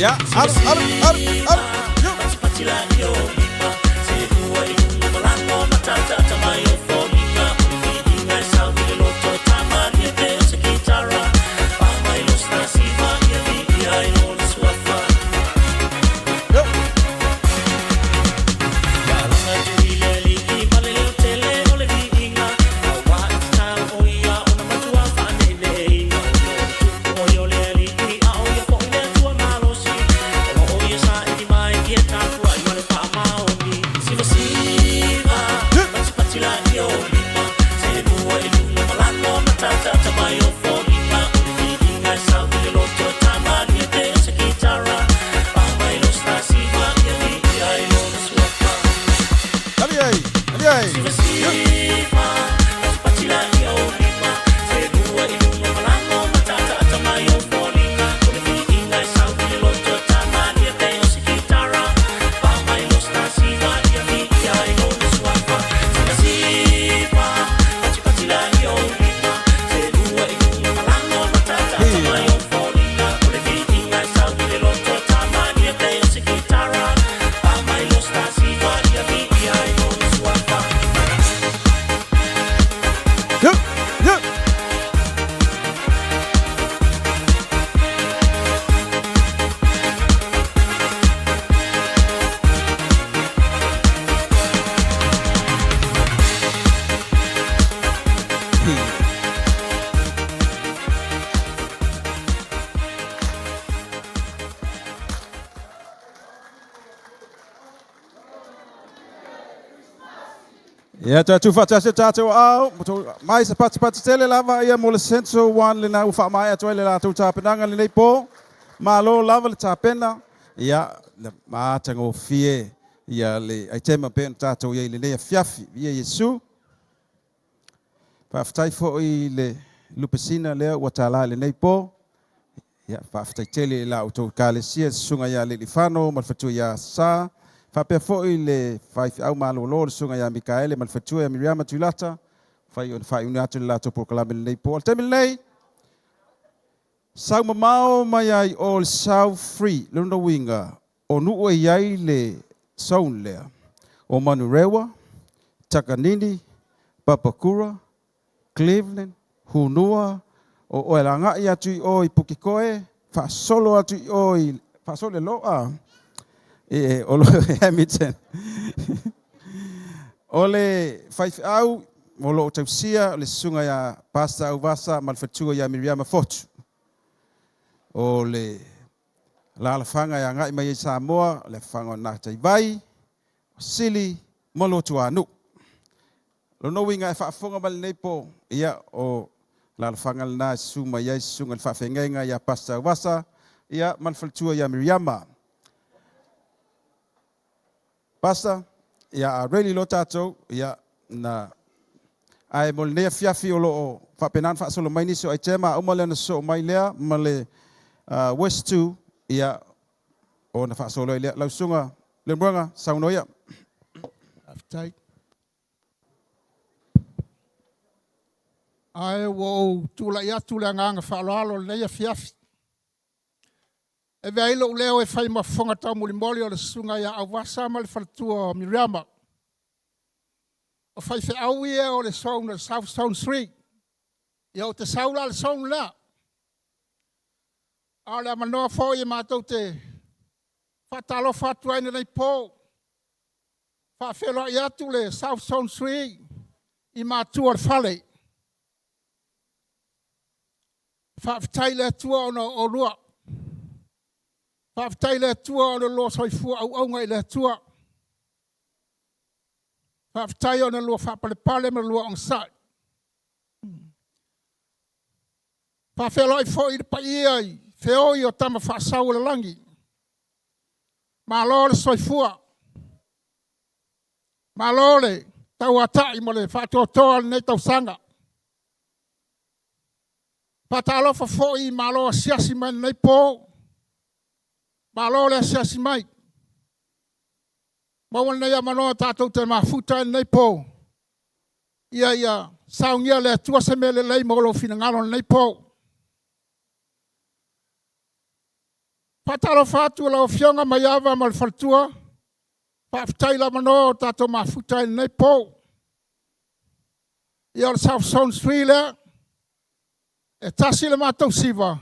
Yeah, alu, alu, alu, alu. Yo. Yo. Alu iai, alu iai. Yo. Yo, yo. Ia, toe tuufaatasi o tatou aao, mai se patupatu tele lava ia mo le Central One lena ua faamaea atu ai le latou tapenaga lenei po. Malo lava le tapena, ia, le matagofie ia le aitema pei ona tatou i ai i lenei afiafi. Viia Iesu. Faafetai foi i le lupesina lea ua tālā i lenei po. Ia, faafetai tele i la outou ekalesia, le susuga ia Lealifano ma le faletua ia Sa, faapea foi le faifeau malolo le susuga ia Mikaele ma le faletua ia Miriama Tuilata, fai ona faaiuina atu le latou polokalame i lenei po. O le taimi lenei, sau mamao mai ai o le South Free, lona uiga, o nuu e i ai le zone lea, o Manurewa, Takanini, Papakura, Cleveland, Hunua, o oe lagai atu i o i Pukekohe, faasolo atu i o i, faasolo i Loa, e, o lo Hamilton. O le faifeau o lo o tausia le susuga ia Pastor Auvasa ma le faletua ia Miriama Fotu. O le alaalafaga e agai mai ai Samoa, le afaga o Nataivai, o Sili ma Luatuanuu. Lona uiga e faafofoga mai lenei po, ia o alaalafaga lena e susu mai ai susuga i le faafeagaiga ia Pastor Auvasa, ia ma le faletua ia Miriama. Pastor, ia a ready loa tatou, ia na ae mo lenei afiafi o lo o faapena ona faasolo mai nisi o aitema, a uma lea ona sosoo mai lea ma le West 2, ia ona faasolo ai lea. Lau susuga Lemuega, saunoa ia. Faafetai. Ae ua ou tulai atu le agaga faaaloalo i lenei afiafi. E avea ai lou leo e fai ma fofoga taumolimoli o le susuga ia Auvasa ma le faletua o Miriama. O faifeau ia o le Zone, South Zone 3. Ia ou te sau la i le zone lea. A o le avanoa foi e matou te faatalofa atu ai i lenei po, faafeiloai atu le South Zone 3 i matua o le fale. Faafetai i le Atua ona o oulua. Faafetai i le Atua ona o le lua soifua auauna i le Atua. Faafetai ona o le lua faapalepale ma le lua onosai. Faafeiloai foi i le paia i feoi o Tama Faasau o le lagi. Malo le soifua. Malo le tauatai ma le faatoatoa i lenei tausaga. Faatalofa foi i malo asiasi mai i lenei po. Malo le asiasi mai. Maua lenei avanoa tatou te mafuta ai i lenei po. Ia ia saunia e le Atua se mea lelei mo lou finagalo i lenei po. Faatalofa atu i lau Afioga Maiava ma le faletua, faafetai i le avanoa ua tatou mafuta ai i lenei po. Ia o le South Zone 3 lea, e tasi le matou siva,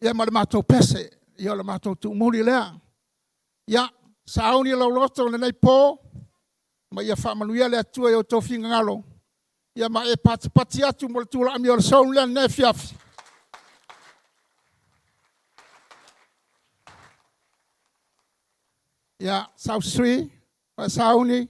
ia ma le matou pese, ia o le matou tuumuli lea. Ia, sauni lou loto i lenei po, ma ia faamanuia le Atua i outou finagalo, ia ma e patipati atu mo le tulaga o le zone lea i lenei afiafi. Ia, South 3, Sauni.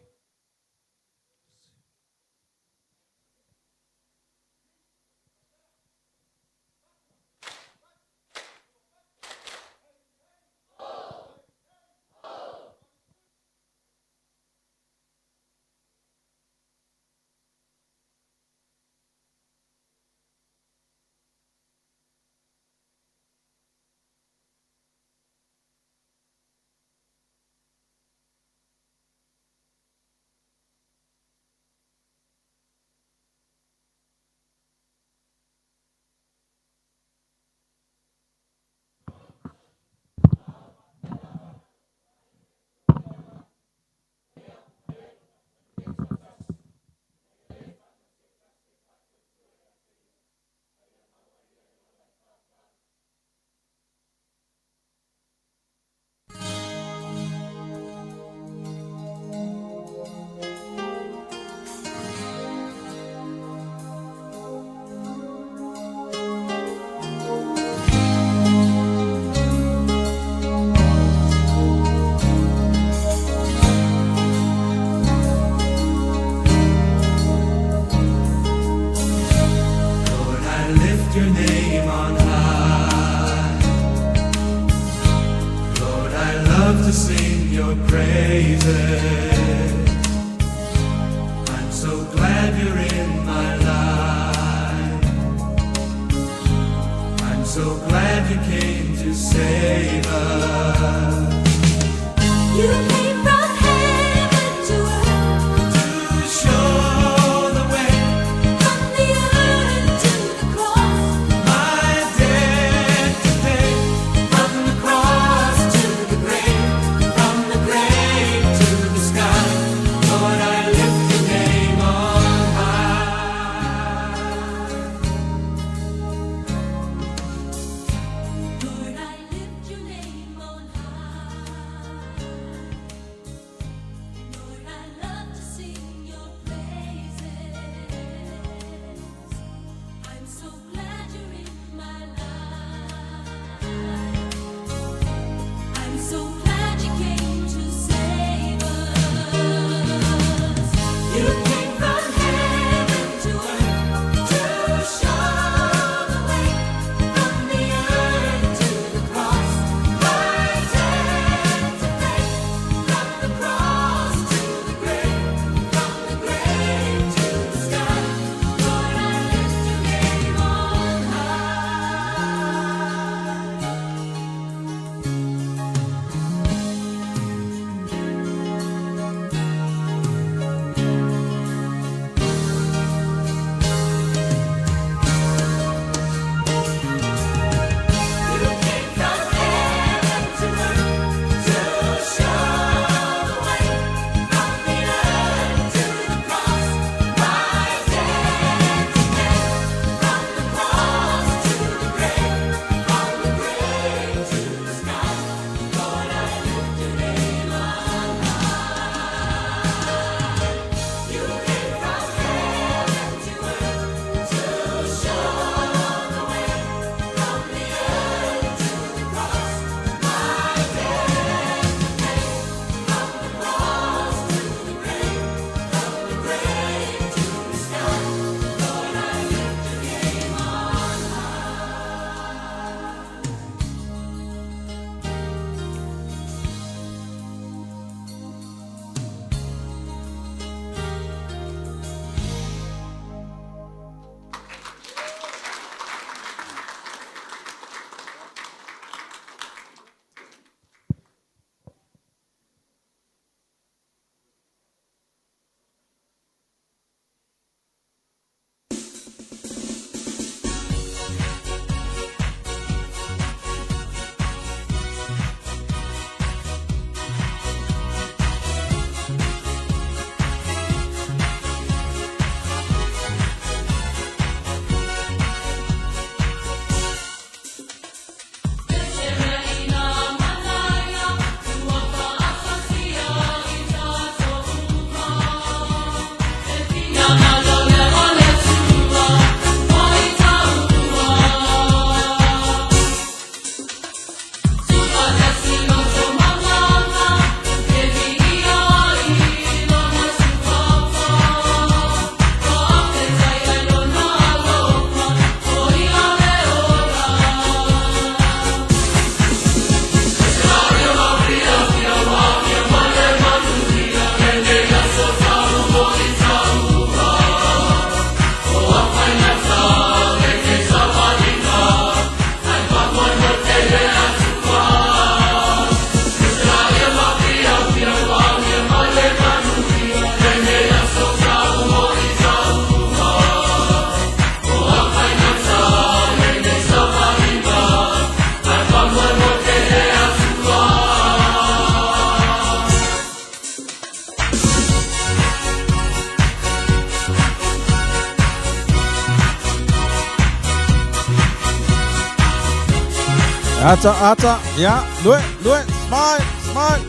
Ata, ata, ia, lue, lue, smile, smile.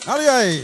Alu ai.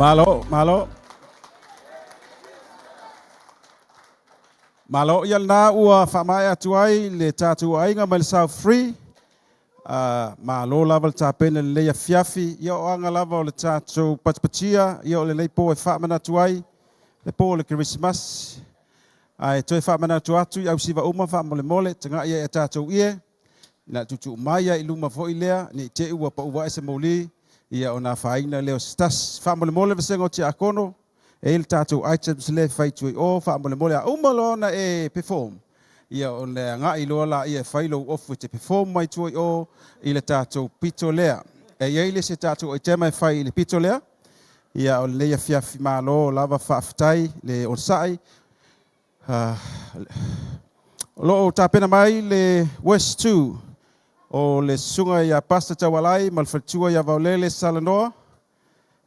Malo, malo. Malo ia lena ua faamaea atu ai le tatou aiga mai le South Free. Malo lava le tapena i lenei afiafi. Ia o aga lava o le tatou patipatia, ia o lenei po e faamanatu ai le po o le Kerisimasi. Ae toe faamanatu atu i ausiva uma faamolemole, tagai ai i a tatou ie, ina tuutuu mai ai i luma foi lea, ne i te i ua pau ae se moli, ia ona afaina lea o se tasi. Faamolemole vasega o tiakono, e i ai le tatou items lea e fai atu i o, faamolemole a uma loa ona e perform, ia ona e agai loa laia e fai lou ofu e te perform mai tua i o i le tatou pito lea. E i ai le isi tatou aitema e fai i le pito lea, ia o lenei afiafi malo lava faafetai le onosai. O lo o tapena mai le West 2 o le susuga ia Pastor Taualai ma le faletua ia Vaolele Salanoa,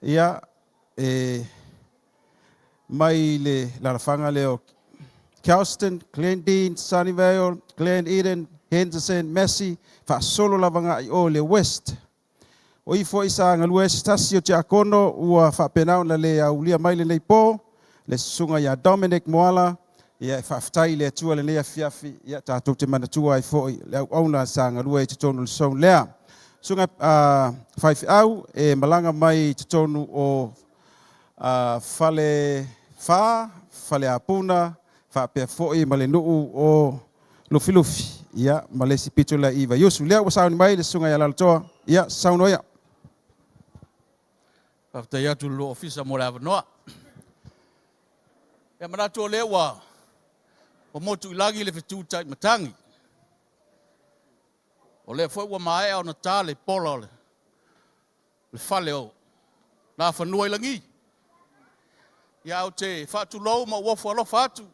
ia e mai le lalafaga lea o Kelston, Glendene, Sunnyvale, Glen Eden, Henderson, Massey, faasolo lava agai i o i le West. O i foi sa galue ai se tasi o tiakono ua faapena ona le aulia mai lenei po, le susuga ia Dominic Moala, ia e faafetai i le Atua i lenei afiafi, ia tatou te manatua ai foi le auauna sa galue ai i totonu o le zone lea. Susuga faifeau e malaga mai i totonu o Fale Fa, Faleapuna, faapea foi ma le nuu o Lufilufi, ia, ma le isi pito lea i Vaiusu. Lea ua sauni mai le susuga ia Lalotoa, ia, saunoa ia. Faafetai atu i le lua ofisa mo le avanoa. Ia manatu o lea ua motu i lagi le fetu tai matagi. O lea foi ua maea ona ta le pola o le fale o Nafanua i lagi. Ia ou te faatulou ma ou ofo alofa atu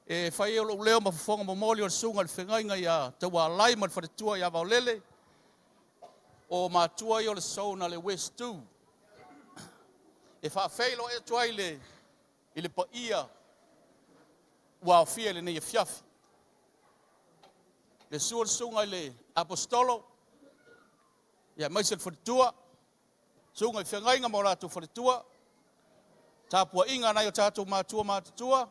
e fai ai o lou leo ma fofoga momoli o le susuga i le feagaiga ia Taualai ma le faletua ia Vaolele, o matua ia o le zone a le West 2. E faafeiloai atu ai le, i le paia ua aofia i lenei afiafi. Le susu o le susuga i le Aposetolo, ia aemaise le faletua, susuga i feagaiga ma o latou faletua, Tapuaiga a nai o tatou matua matutua,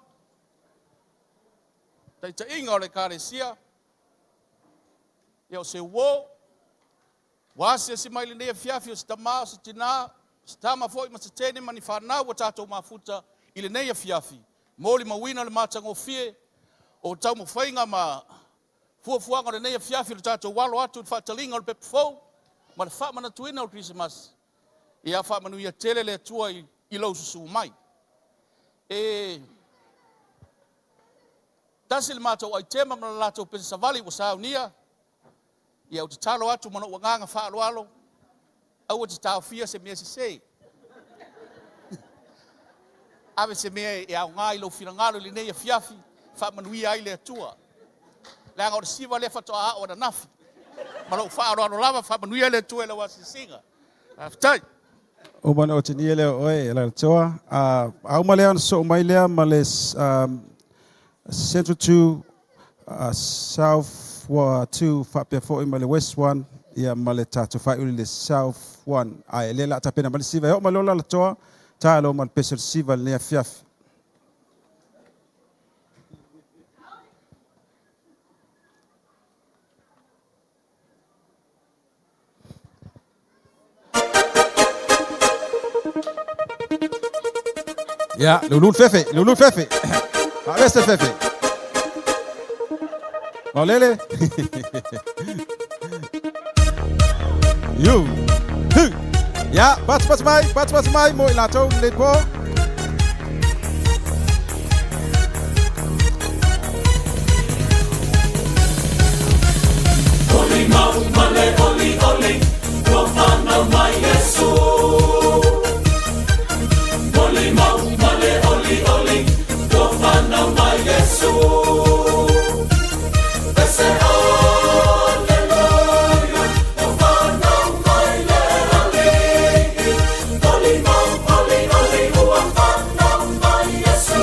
taitaiga o le Ekalesia, ia o se uo, ua asiasi mai lenei afiafi o se tamā, o se tinā, o se tama foi ma se teine ma ni fanau ua tatou mafuta i lenei afiafi, molimauina le matagofie o taumafaiga ma fuafuaga o lenei afiafi o le tatou alo atu i le faataliga o le pepa fou ma le faamanatuina o le Kerisimasi. Ia faamanuia tele le Atua i lou susū mai. E tasi le matou aitema ma le latou pese savali ua saunia. Ia ou tatalo atu ma lou agaga faaaloalo, aua te taofia se mea sese. Ave se mea e aoga i lou finagalo i lenei afiafi, faamanuia ai le Atua. Leaga o le siva lea faatoa ao ananafi. Ma lou faaaloalo lava, faamanuia le Atua i lau asiasiga. Faafetai. Uma ona otegia lea o oe e Alalatoa. A uma lea ona sosoo mai lea ma le Central 2, South 2 faapea foi ma le West 1, ia ma le tatou faaiuli le South 1. Ae lea o le a tapena mai le siva. E oo mai loa Alalatoa, ta loa ma le pese o le siva i lenei afiafi. Ia, le ulu le fefe, le ulu le fefe. Faavese le fefe. Maulele. You. Hu. Ia, patupatu mai, patupatu mai mo i latou lenei po. Oli mau ma le oli oli, ua whanau mai Iesu. Oli mau ma le oli oli, ua whanau mai Iesu. Pese Alleluia, ua whanau mai le Alii. Oli mau, oli oli, ua whanau mai Iesu.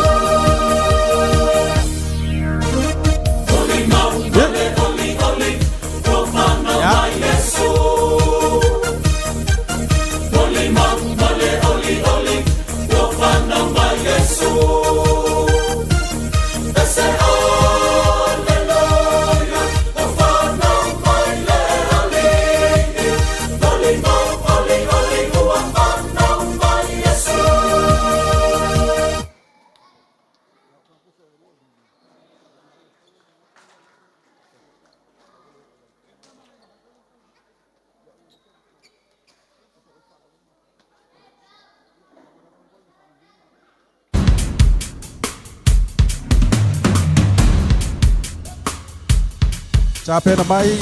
Oli mau ma le oli oli, ua whanau mai Iesu. Oli mau ma le oli oli, ua whanau mai Iesu. Pese Alleluia, ua whanau mai le Alii. Oli mau, oli oli, ua whanau mai Iesu. Tapena mai le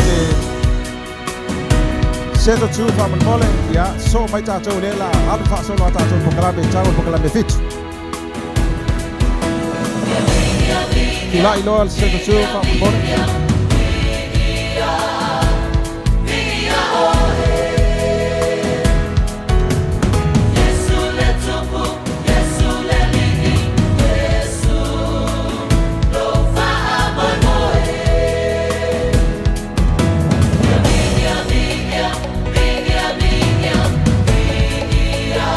Central 2 faamolemole, ia sosoo mai tatou lea la alu faasolo a tatou polokalame tau polokalame 7. Tulai loa le Central 2 faamolemole. Yesu le tupu, Yesu le lii, Yesu lo faamoemoe. Vigia, vigia, vigia, vigia, vigia,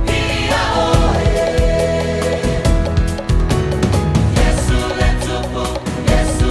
vigia oe. Yesu le tupu, Yesu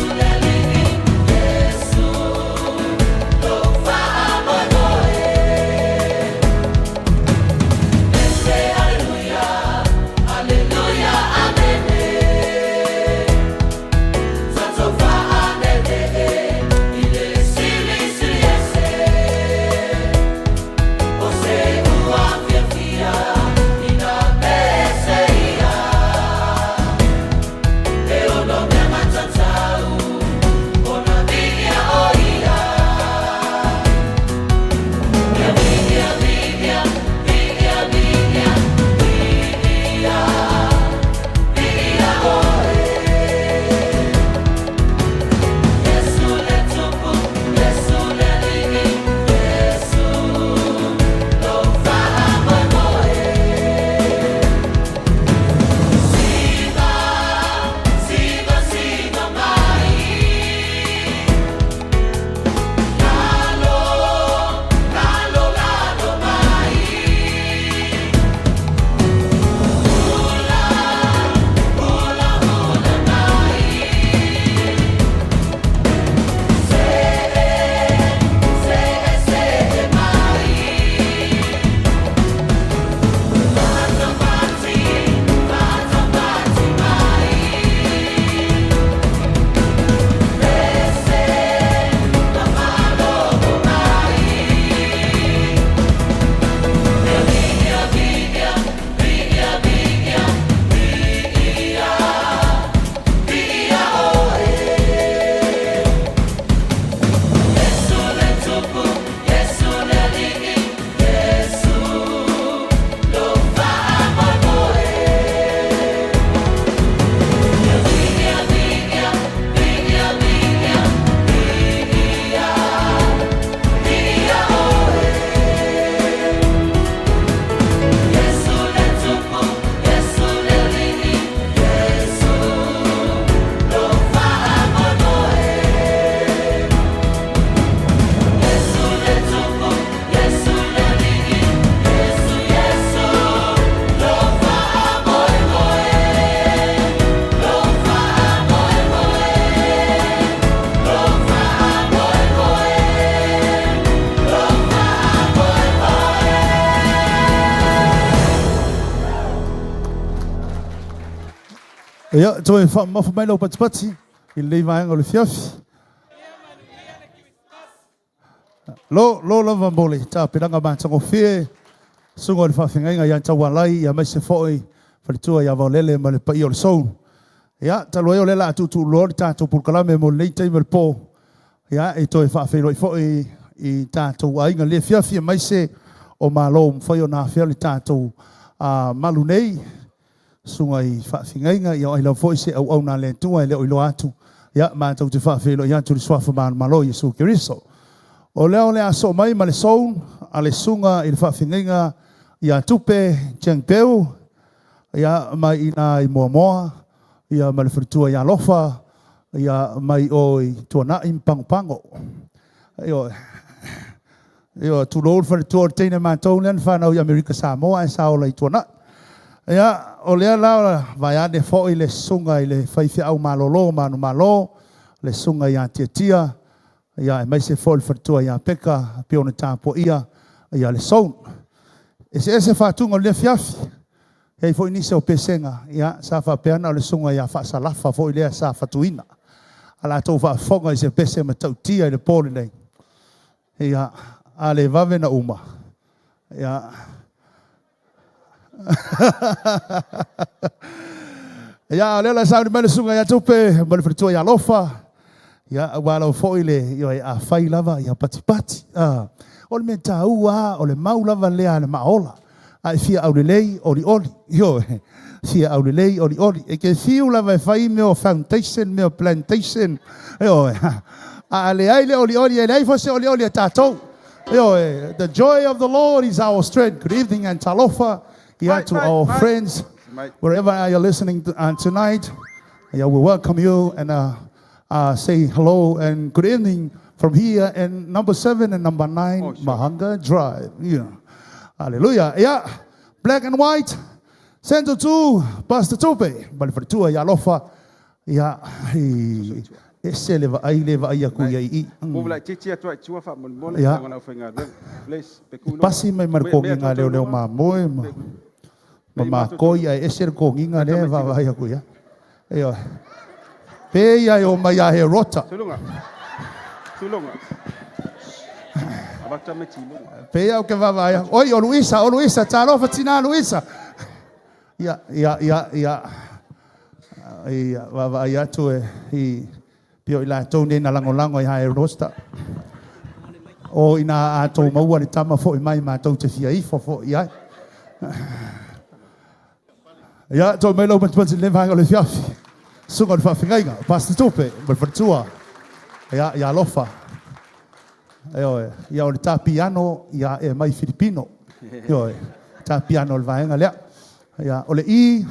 Ia, toe faamamafa mai lau patipati i lenei vaega o le afiafi. Lo, lo lava mo le tapenaga matagofie, susuga o le faafeagaiga ia Taualai, ia aemaise foi faletua ia Vaolele ma le paia o le Soul. Ia, talu ai o lea o le a tuutuuloa le tatou polokalame mo lenei taimi o le po, ia, e toe faafeiloai foi i tatou aiga i lenei afiafi, aemaise o malo ua mafai ona afea le tatou malu nei, susuga i faafeagaiga, ia o ai lava foi se auauna a le Atua e le o iloa atu, ia, matou te faafeiloai atu i le suafa manumalo o Iesu Keriso. O lea o le a soo mai ma le soul a le susuga i le faafeagaiga ia Tupe Cheng Peu, ia, mai i ina i Moamoa, ia, ma le faletua ia Alofa, ia, mai o i Tuanai ma Pagopago. Ioe. Ioe, tulou le faletua o le teine a matou lea na fanau i Amerika Samoa ae sa ola i Tuanai. Ia, o lea la vaeane foi le susuga i le faifeau malolo manumalo, le susuga ia Tiatia, ia aemaise foi le faletua ia Peka, pei ona tapuaia ia le Soul. Eseese faatuga o le afiafi, e i ai foi nisi o pesega, ia, sa faapea na o le susuga ia Faasalafa foi lea sa fatuina. A latou faafofoga i se pese matautia i le po lenei, ia, a le vave na uma, ia, ia, o lea o le a sauni mai le susuga ia Tupe ma le faletua ia Alofa, ia, aua lava foi le, ioe, afai lava, ia patipati. Ah, o le mea taua lava, o le mau lava lea a le maaola. A e fia aulelei, olioli. Ioe, fia aulelei, olioli. E te fiu lava e fai mea o foundation, mea o plantation, ioe. A leai le olioli, e leai foi se olioli a tatou. Ioe, the joy of the Lord is our strength. Good evening and talofa ia to our friends wherever you are listening to, tonight. Yeah, we welcome you and say hello and good evening from here in number 7 and number 9 oh, sure. Mahanga Drive. Yeah. Hallelujah. Yeah. Black and white. Send to Pastor Tupe. Ma le faletua ia Alofa. Ia, i ese le vaai le vaai aku ia i. Ua laitiiti atu ai i tua faamolemole Ia. i le aufaigaluega. Please, pe ku Pasi mai ma le kogiga leoleo mamoe ma ma makoi ae ese le kogiga lea e vaavaai aku ia. Ioe. Pe ia e omai ia he rota. Tuluga. Tuluga. Avatu me tiluga. Pe ia o ke vaavaai aku. Oi, o Luisa, o Luisa, talofa tina Luisa. Ia, ia, ia, ia. Ia, vaavaai atu e i pei o i latou nei na lagolago i hae roster. O ina a tou maua le tama foi mai matou te fia ifo foi i ai. Ia, toe mai lau patipati i lenei vaega o le afiafi. Susuga o le faafeagaiga, Pastor Tupe, ma le faletua. Ia, ia alofa. Ioe, ia o le ta piano, ia e mai Filipino. Ioe, ta piano o le vaega lea. Ia, o le i,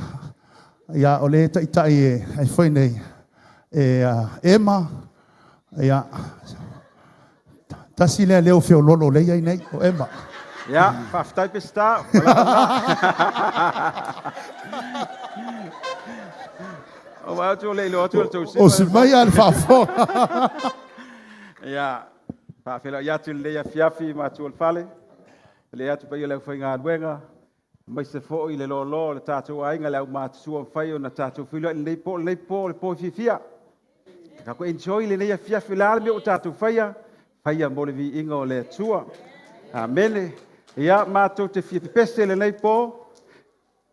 ia o le taitai e ai foi nei, e Emma, ia, tasi lea leo feololo lea i ai nei, o Emma. Ia, faafetai Peseta. O vaai atu o le iloa atu o le tou O si mai a le faafofoga. Ia, faafeiloai atu i lenei afiafi i matua o le fale, le atu paia o le aufaigaluega, aemaise foi le loaloa o le tatou aiga, le aumatutua ua mafai ona tatou feiloai i lenei po, lenei po, le po fiafia. Tatou enjoy lenei afiafi, o le a le mea ua tatou faia, faia mo le viiga o le Atua. Amene. Ia, matou te fia pepese i lenei po,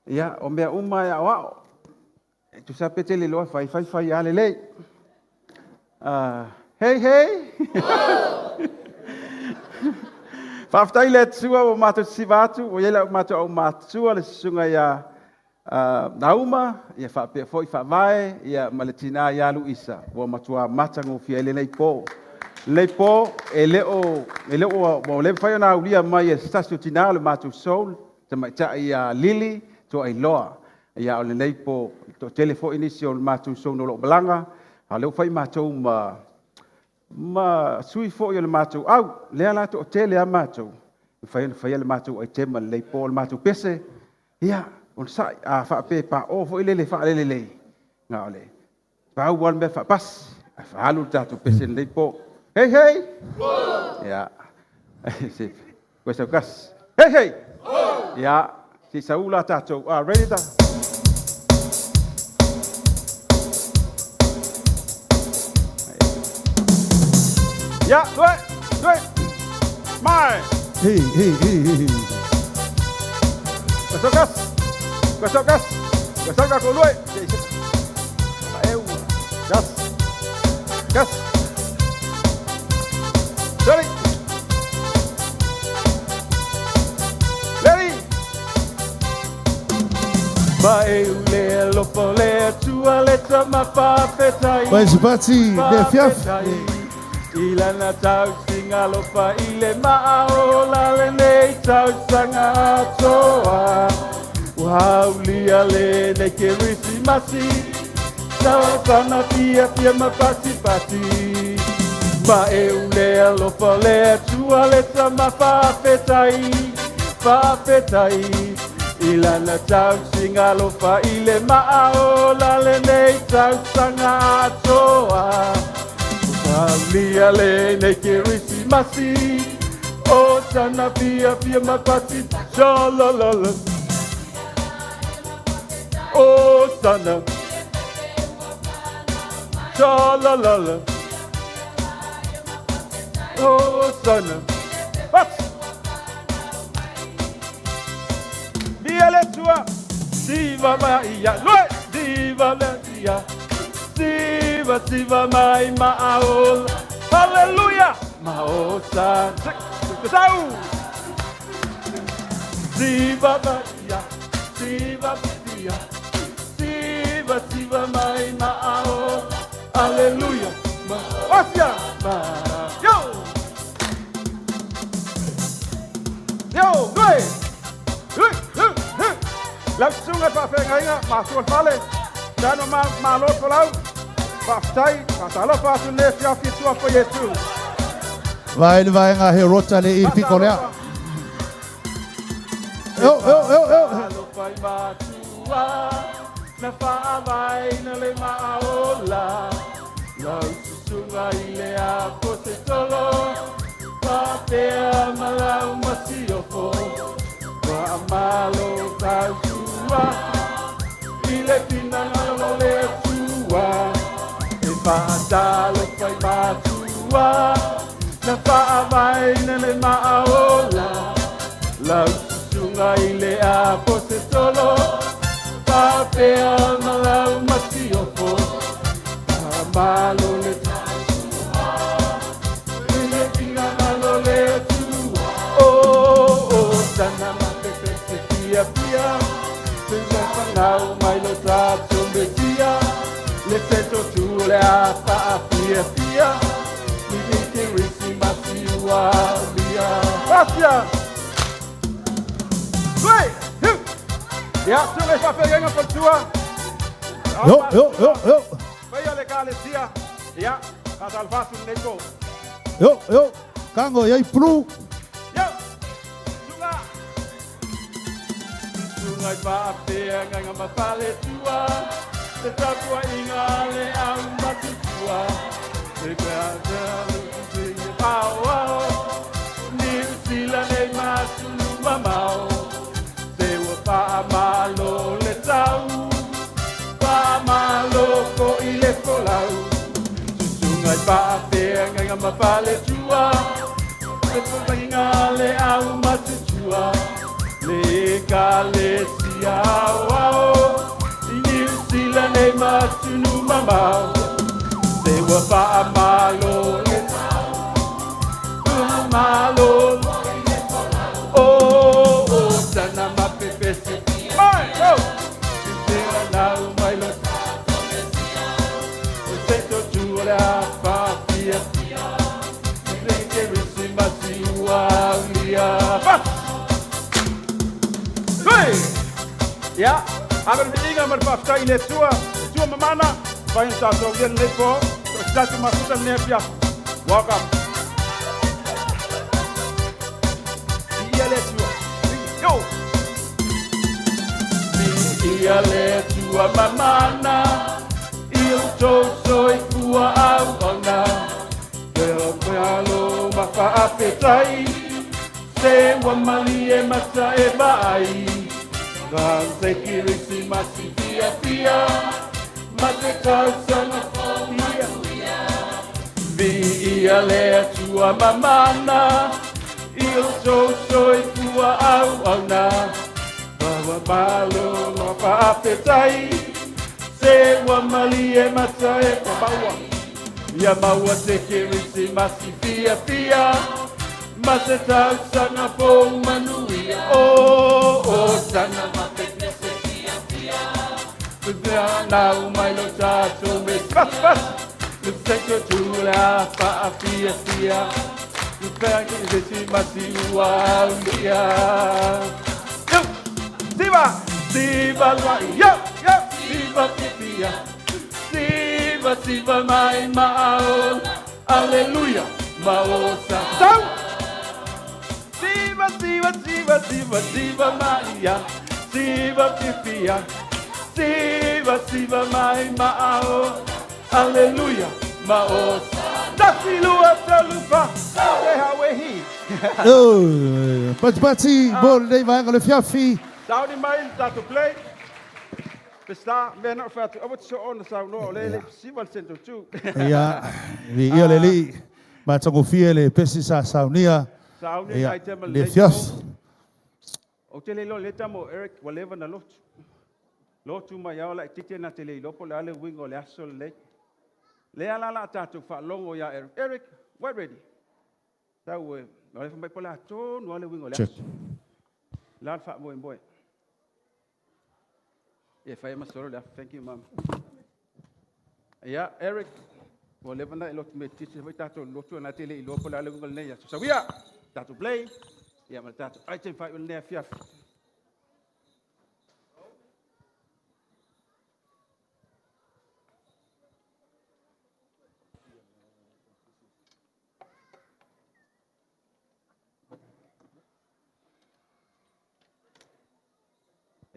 ia, o mea uma e aoao. E tusa pe te le iloa fai, fai, fai lava lelei. Hey, hey! Faafetai i le Atua ua matou sisiva atu, ua i ai le matou aumatutua le susuga ia Nauma, ia faapea foi Faavae, ia ma le tina ia Luisa, ua matua matagofie ai lenei po. Lenei po, e le o, e le o, ua le mafai ona aulia mai e se tasi o tina o le matou soul, tamaitai ia Lili Toailoa. Ia, o lenei po, toatele foi nisi o le matou soul o lo o malaga, a o lea ua fai matou ma ma sui foi o le matou au, lea la toatele lava matou, mafai ona faia le matou aitema i lenei po, o le matou pese, ia, onosai, a faapea e paoa foi lele faalelelei, na o le pau lava le mea faapasi, ae faaalu le tatou pese i lenei po. Hei, hei! Ia, se, koe saukasi. Hei, hei! Ia, se i saula tatou. Ah, ready ta? Ia, lue, lue. Mai. Hey, hey, hey, hey. Kasokas. Kasokas. Kasokas ko lue. Eu. Gas. Gas. Ready. Ready. Ma e ule alofa le tua le tama whawhetai. Vai Zupati, le fiaf. I lana tausinga alofa i le maaola lenei tausaga atoa. Ua aulia lenei Kerisimasi, tausaga fiafia ma pasipasi. Ma e ule alofa le Atua le tama faafetai, faafetai. I lana tausiga alofa i le maaola lenei tausaga atoa. Ua aulia lenei Kerisimasi, o sana fiafia ma pasi, sha la la la. O sana, sha la la la. O sana. What? Via le tua, siva maia, lue, siva maia, siva siva mai maaola. Hallelujah! Maosa, sau. Siva maia, siva maia, siva siva mai maaola. Hallelujah! Maosia, ma yo. Yo, lue. Hui, hui, hui. Lau susuga i faafeagaiga matua le fale tano ma malo folau faafetai faatalofa atu lenei afiafi i suafa o Iesu. Vai le vaega he rota le i piko lea. Yo, yo, yo, yo. Alofa i matua na faavaina le maaola lau susuga i le aposetolo faapea ma lau masiofo faamalo tautua i le finagalo o le Atua e faatalofa i matua na faavaina le maaola lau susuga i le aposetolo faapea ma lau masiofo faamalo le i le finagalo o le Atua o o sana mapepese fiafia Tuna mai lo tatou Mesia le seto tu le a faafiafia i le Kerisimasi ua aulia. Asia! Three, two. Ia, susuga i faafeagaiga faletua. Yo, yo, yo, yo. Paia le ekalesia. Ia, faatalofa atu lenei po. Yo, yo. Kango iai plu. Yo! Susuga! Susuga i faafeagaiga ma faletua te tapuaiga a le aumatutua te aoao Niu Sila nei ma atunuu mamao se ua faamalo le tau faamalo fo'i le folau susuga i faafeagaiga ma faletua te tapuaiga a le aumatutua le ekalesia aoao i Niu Sila nei ma atunuu mamao se ua faamalo le faamalo o o sana mapepese mai o te nau mai lo se to tu le a faafia le Kerisimasi ua aulia. Hey! Ia, ave le viiga ma le faafetai i le Atua, le Atua mamana, fai na tatou ia lenei po, o se tatou mafuta lenei afiafi. Welcome. Viia le Atua. Yo! Viia le Atua mamana, i o outou soifua auauna. Alo ma faafetai, se ua malie mata e vaai. Ka se Kerisimasi fiafia, ma se tausaga fou. Viia le Atua mamana i o tou soifua auauna. Maua malo ma faafetai, se ua malie mata e maua. Ia maua se Kerisimasi fiafia, ma se tausaga fou manuia. O, Osana ma te pese fiafia. Nau mai lo tatou me fasi fasi. Le senko tu le a faafiafia. Le Kerisimasi ua aulia. Yo! Siva! Siva mai! Yo! Yo! Siva fiafia. Siva, siva mai mao. Aleluia! Maosa. Sau! Siva, siva, siva, siva, siva Maria. Siva fiafia. Siva, siva mai mao. Aleluia! Maosa. Tasi lua talufa. Te hawehi. Oh, patipati mo lenei vaega o le afiafi. Sauni mai le tatou play. Pesita, mea na ou fai atu, aua te soo ona saunoa, o lea e le i fesiva le Central 2. Ia, viia le Alii, matagofie le pesi sa saunia, Sauni ia, ai tema le lenei afiafi. po. Ou te le iloa le tama o Eric ua leva na lotu. Lotu mai ao laitiiti na te le iloa po o le a le uiga o le aso lenei. Lea la la tatou faalogo ia Eric. Eric, we're ready. Tau e, o le fai mai po o le a tonu lava le uiga o le Check. aso. La le faamoemoe. Ia fai ma solo le afi. Thank you, mama. Ia, Eric, ua leva na e lotu metiti foi tatou lotu na te le iloa po o le a le uiga o lenei aso. Sauia, tatou play, ia ma le tatou item faaiu i lenei afiafi.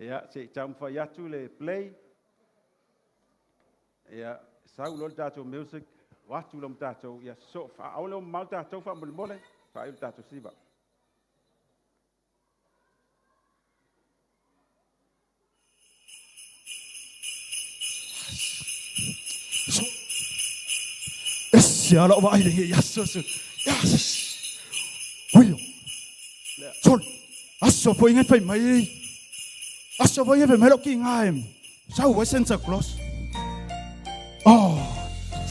Ia, se i taumafai atu le play. Ia, sau loa le tatou music, o atu loa ma tatou, ia sosoo, aua le o mamao tatou faamolemole, faaiu le tatou siva. Ese ala o vaai le i aso aso. Yes. Uio. Sol. Aso foi ngai fai mai. Aso foi ngai fai mai lo ki ngai. Sau wai Santa Claus. Oh.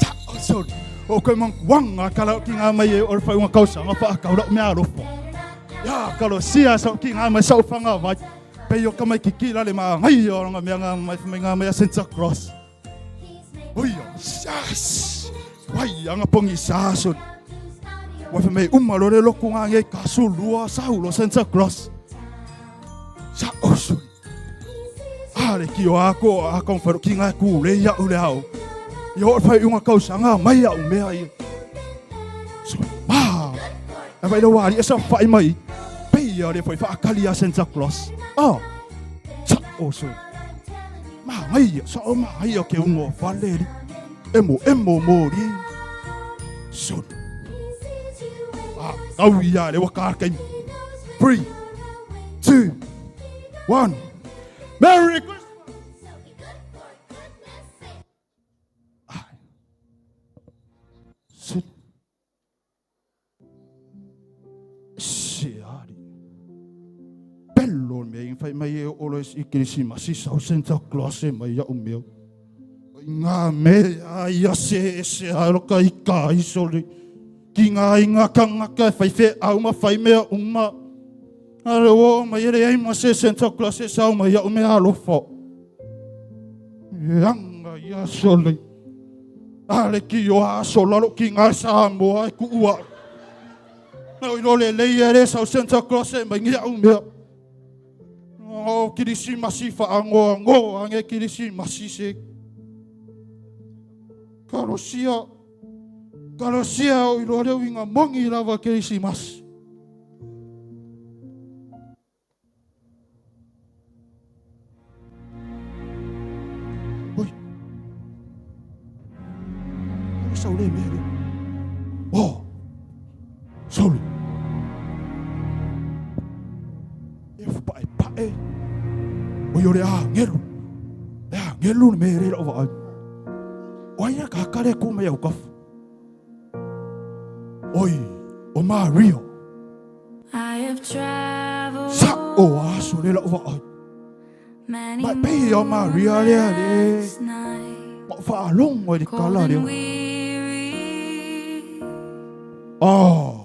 Sa sol. O koe mang wanga kala ki ngā mai e o le whai kausa ngā wha kau lau mea alofo. Ya kalo sia sau ki ngā mai sau whanga vai. Pei o ka mai ki la le maa ngai o ngā mea ngā mai mai ngā mai a Santa Claus. Uio. Sas. Wai anga pongi sa so. Wai whai mai uma lo le loku ngā ngai ka su lua sau lo Santa Claus. Sa o su. A le ki o a ko a kong wharu ki ngā ku le ia u le au. I o whai unga kausanga mai au mea ia. So, ma, e whai le wāri e sa whai mai. Pei a le whai whaakali a Santa Claus. Ah, sa o so. Ma ngai, sa o ma ngai o ke ungo whale ri. Emo, emo mō ri. So, ah, kau ia le waka kai. 3, 2, 1. Merry Christmas! Sit. Se ari. Bello me in fai mai e olo i Kerisimasi sau Santa Claus e mai au mea. I ngā mea ia se se a roka i ka i sole. Ki ngā inga kangaka e whai whe au ma whai mea uma. Are o mai ere ai ma se Santa Claus e sau mai au mea alofa. Anga ia sole. Ale ki o a sola lo ki ngā sa moa e kuua. Na oi lole lei e re sau Santa Claus e mai ngia au mea. O Kirisimasi whaangoa ngo ange Kirisimasi se. Karosia. Karosia o i reo i ngā mongi rawa Kirisimasi. Oi. Sau le mea le. Oh. Sauli. E fu pae pae. O i ore a ngelu. E a ngelu le mea re lau vaai. O ai ka kare ku mea au kafu. Oi, o Maria. Sa o aso le lau vaai. Mai pei o Maria lea le. Ma whaalongo i le kala lea. Oh.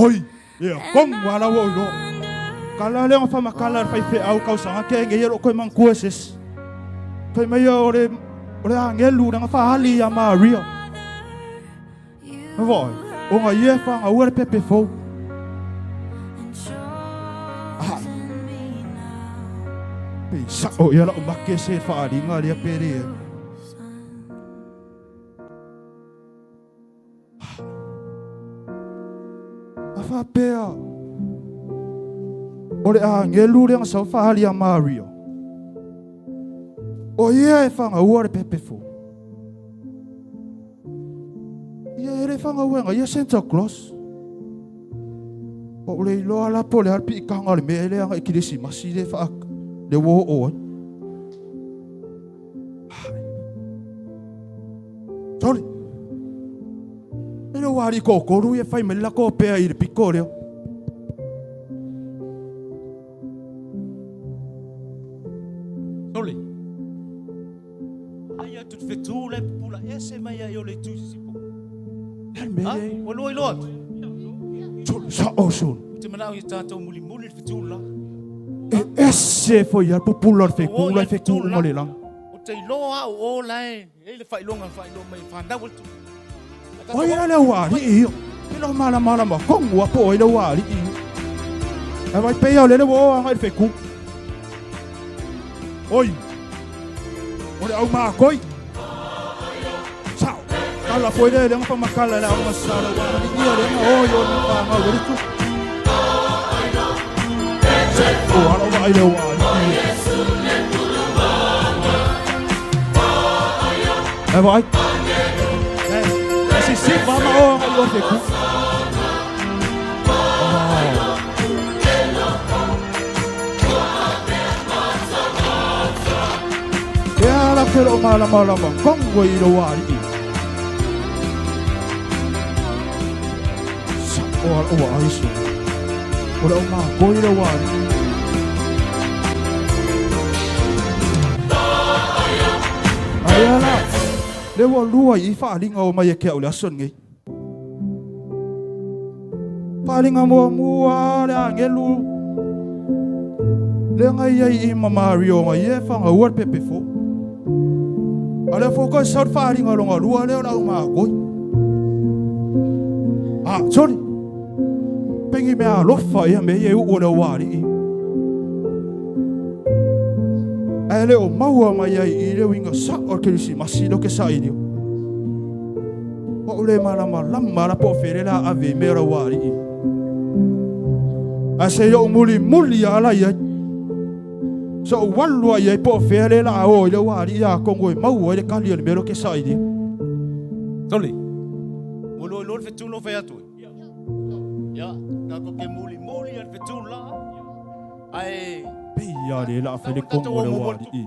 Oi, ia kongu ala wo ilo. Kala lea nga whamakala le whaiwhe au kau sanga ke nge ia koe mangkua sis. Fai mai o le angelu nga whahali ia Maria. Vai, o nga ia whanga ua le pepe fou. Ah. Pe sa o ia lau make se whaaringa lea pere e. A whapea o le angelu lea nga sau whahali a Maria. O ia e whanga ua le pepe fou. Ia e le whanga ua nga ia Santa Claus. O le iloa la po le alpi i kanga le mea le anga i kirisi masi le wha le wo o ai. Sorry. E le wari kōkōru e whai mai la kō pea i le piko leo. Sorry. Ai atu te whetū le pula ese mai ai o le tu sisipo. Ha? Ua loa i loa atu. Sa o sun. O te manao i tātou muli muli le whetū la. E ese fo ia pupula le wheku la wheku uma le lang. O te iloa au o la e, e le whailonga whailonga mai whanau atu. O ia le wari i. Ke lo mala mala ma kongu a po i le wari i. E vai pe ia le le wo anga i le wheku. Oi. O le au maa koi. Sao. Kala foi le le ngapa makala le au masala wari i le nga oi o ni pa nga wari tu. O ala wa i le wari i. E vai. E si si va ma o nga i o wheku. E ala ke lo mala mala ma kongo i lo wari i. Sa o ala o ai so. O le o ma ko i lo wari. Ai ala. Le wa lua i whaalinga o mai e ke au le aso ngai. Whaalinga mua mua le angelu. Le ngai ai i ma Mario ngai e whanga ua le pepe fo. A le fo koe sau whaalinga longa lua leo lau ngā koi. Ah, sorry. Pengi mea alofa ia me ia ua le wari i. Ai le o maua mai ai i leo inga sa o ke masi lo ke sa i leo. O le malama lama la po fere la ave me ra wari i. A se yo muli muli ala ia. So walua ia po fere la o i le wari ia kongo e maua i le kali o le mero ke sa i leo. Sorry. Mo lo lo fetu lo fe atu. Ya, ta ko ke muli muli al fetu la. Ai Pe ia le la fele kongo le wari i.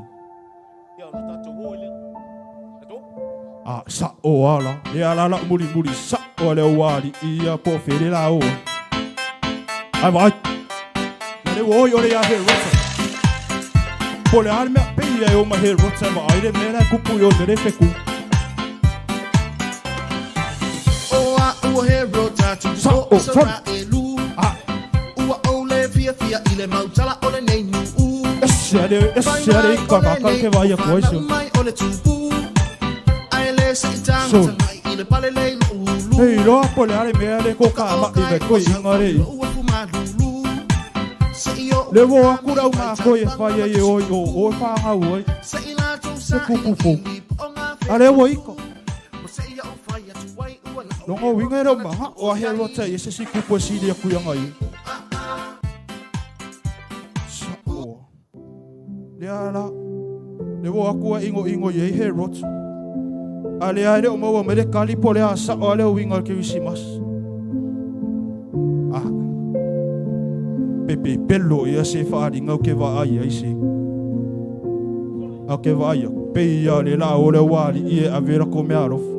Ya, no tātou o le. Ato? Ah, sa o ala. Le ala la muli muli sa o le wari i ia po fere la o. Ai vai. Le wo o le ia he rota. Po le ale mea pe ia e o ma he rota ma ai le mea la kupu i o le wheku. O a ua he rota tu Sa o o, sa sorry. ra e lu. Ah. Ua o le fia fia i le mautala o le nei nu u. Ese ale, ese ale i ka ka ke vai a koe so. Mai o le tupu. Ai le se i tanga So. tangai i le pale le ulu. Hei roa po le ale mea le ko ka ma i me koe inga re. Ua fu malulu. Se i o Le wo aku rau mā koe e whai e oi o o whanga oi. Se i la tu Se sa kupu fo. Ale wo iko. Se i o whai atu wai ua na Longo winga rau maha o a he rota i se si kupu e siri aku ianga i. Sa o. Le ala. Le wo aku a ingo ingo i he rota. Ale a le o maua me le kali po le a sa o ale o winga ke wisimas. Ah. Pepe pelo ia se whaaringa o ke wa ai ai se. A ke wa ai. Pe ia le la o le wari i e avera ko mea alofa.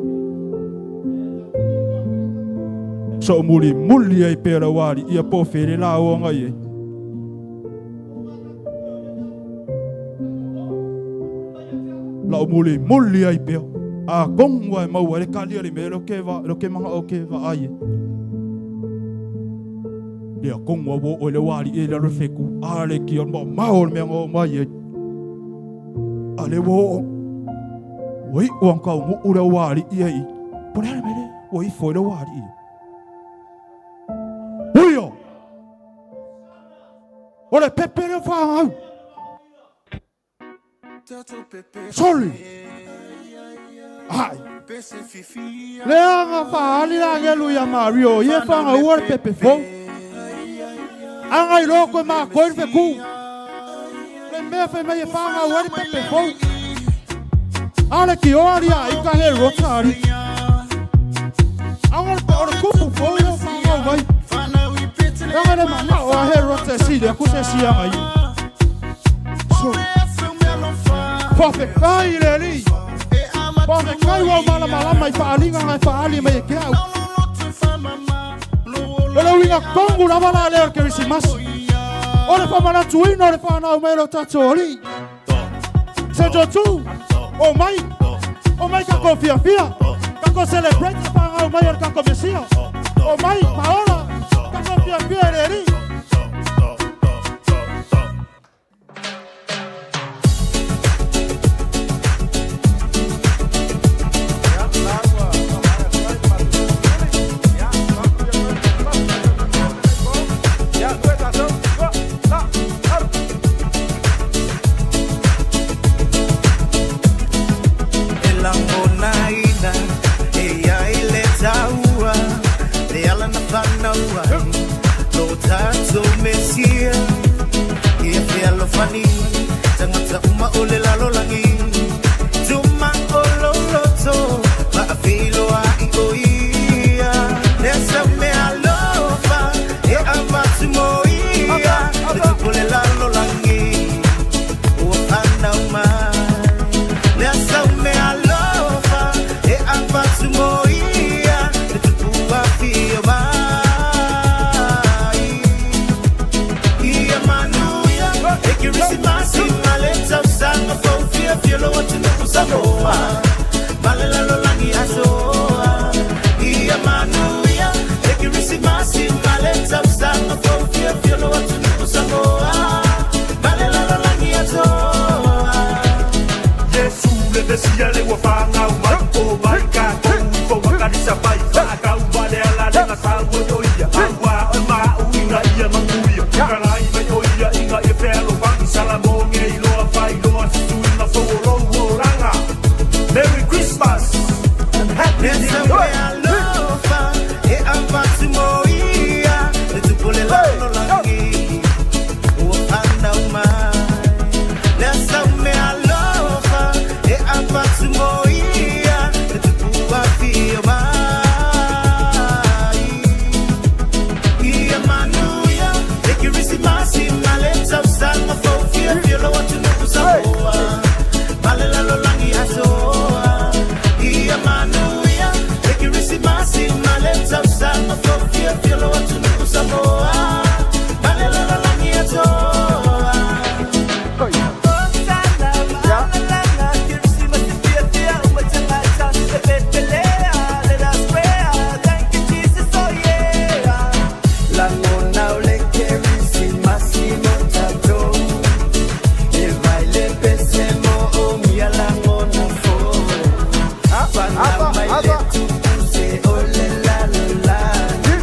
So muli muli ai pea le wali ia po fere la o ngai ai. La o muli muli ai pea. A kongua e maua le kalia le mea lo ke va lo ke manga o ke va ai. Lea kongua wo o le wali e le lo feku. A le ki o ma mao le mea ngo mai ai. A le wo Oi uang kau ngu u le wali ia i. Po le mele oi fo le wali ia. Uio! O le pepe le whaangau. Sorry! Ai! Le anga whaali la ngelu ia Mario, ia whanga ua le pepe fou. Anga i loko e mā koe le ku. Le mea whai mai e whanga ua le pepe fou. Ale ki o ari a i ka he rota ari. Anga le o le kupu fou le whanga mai. Anga le mana o a he rota si le ku se si anga i. So. Whawhekai le li. Whawhekai wa mala malama i whaalinga ngai whaali mai e ke au. O le uinga kongu lava la leo ke Krisimasi. O le whamanatuina o le whanau mai lo tātou ali. Se tu. O mai. O mai kako fia fia. Kako celebrate le whanau mai o le kako Mesia. O mai, paola. Kako fia fia e le ri. E lagonaina e ai le taua le ala na fanau ai lo tatou Mesia ia fealofani tagata uma o le lalolagi tuma o loloto faafeiloai o ia lea sau mealofa e avatu mo ia le tupu le lalolagi ua fanau mai lea sau mealofa e avatu mo ia le tupu afio mai ia manuia e Kerisimasi ma le tausaga fou fiafia lo atunuu Samoa ma le lalolagi atoa ia manuia e Kerisimasi ma le tausaga fou fiafia lo atunuu Samoa ma le lalolagi atoa Yesu le Mesia le ua whangau mai o mai kātou i fau makanisa pai whakau wale ala le ngā sau o yo ia aua o mau inga ia manguia kalai mai o ia inga ia whelo wangi salamonge i loa whai loa tutuinga fau o lou o ranga. Merry Christmas and Happy Lea New sau Year. mealofa e avatu mo ia le tupu le lalolagi ua fanau mai lea sau mealofa e avatu mo ia le tupu afio mai ia manuia e Kerisimasi ma le tausaga fou fiafia lo atunuu Samoa ma le lalolagi atoa ia manuia e Kerisimasi ma le tausaga fou fiafia lo atunuu Samoa ma le lalolagi atoa. Lagona o le Kerisimasi mo tatou E vai le pese mo o mia lagona fo Whanau mai le tupu se o le lalolagi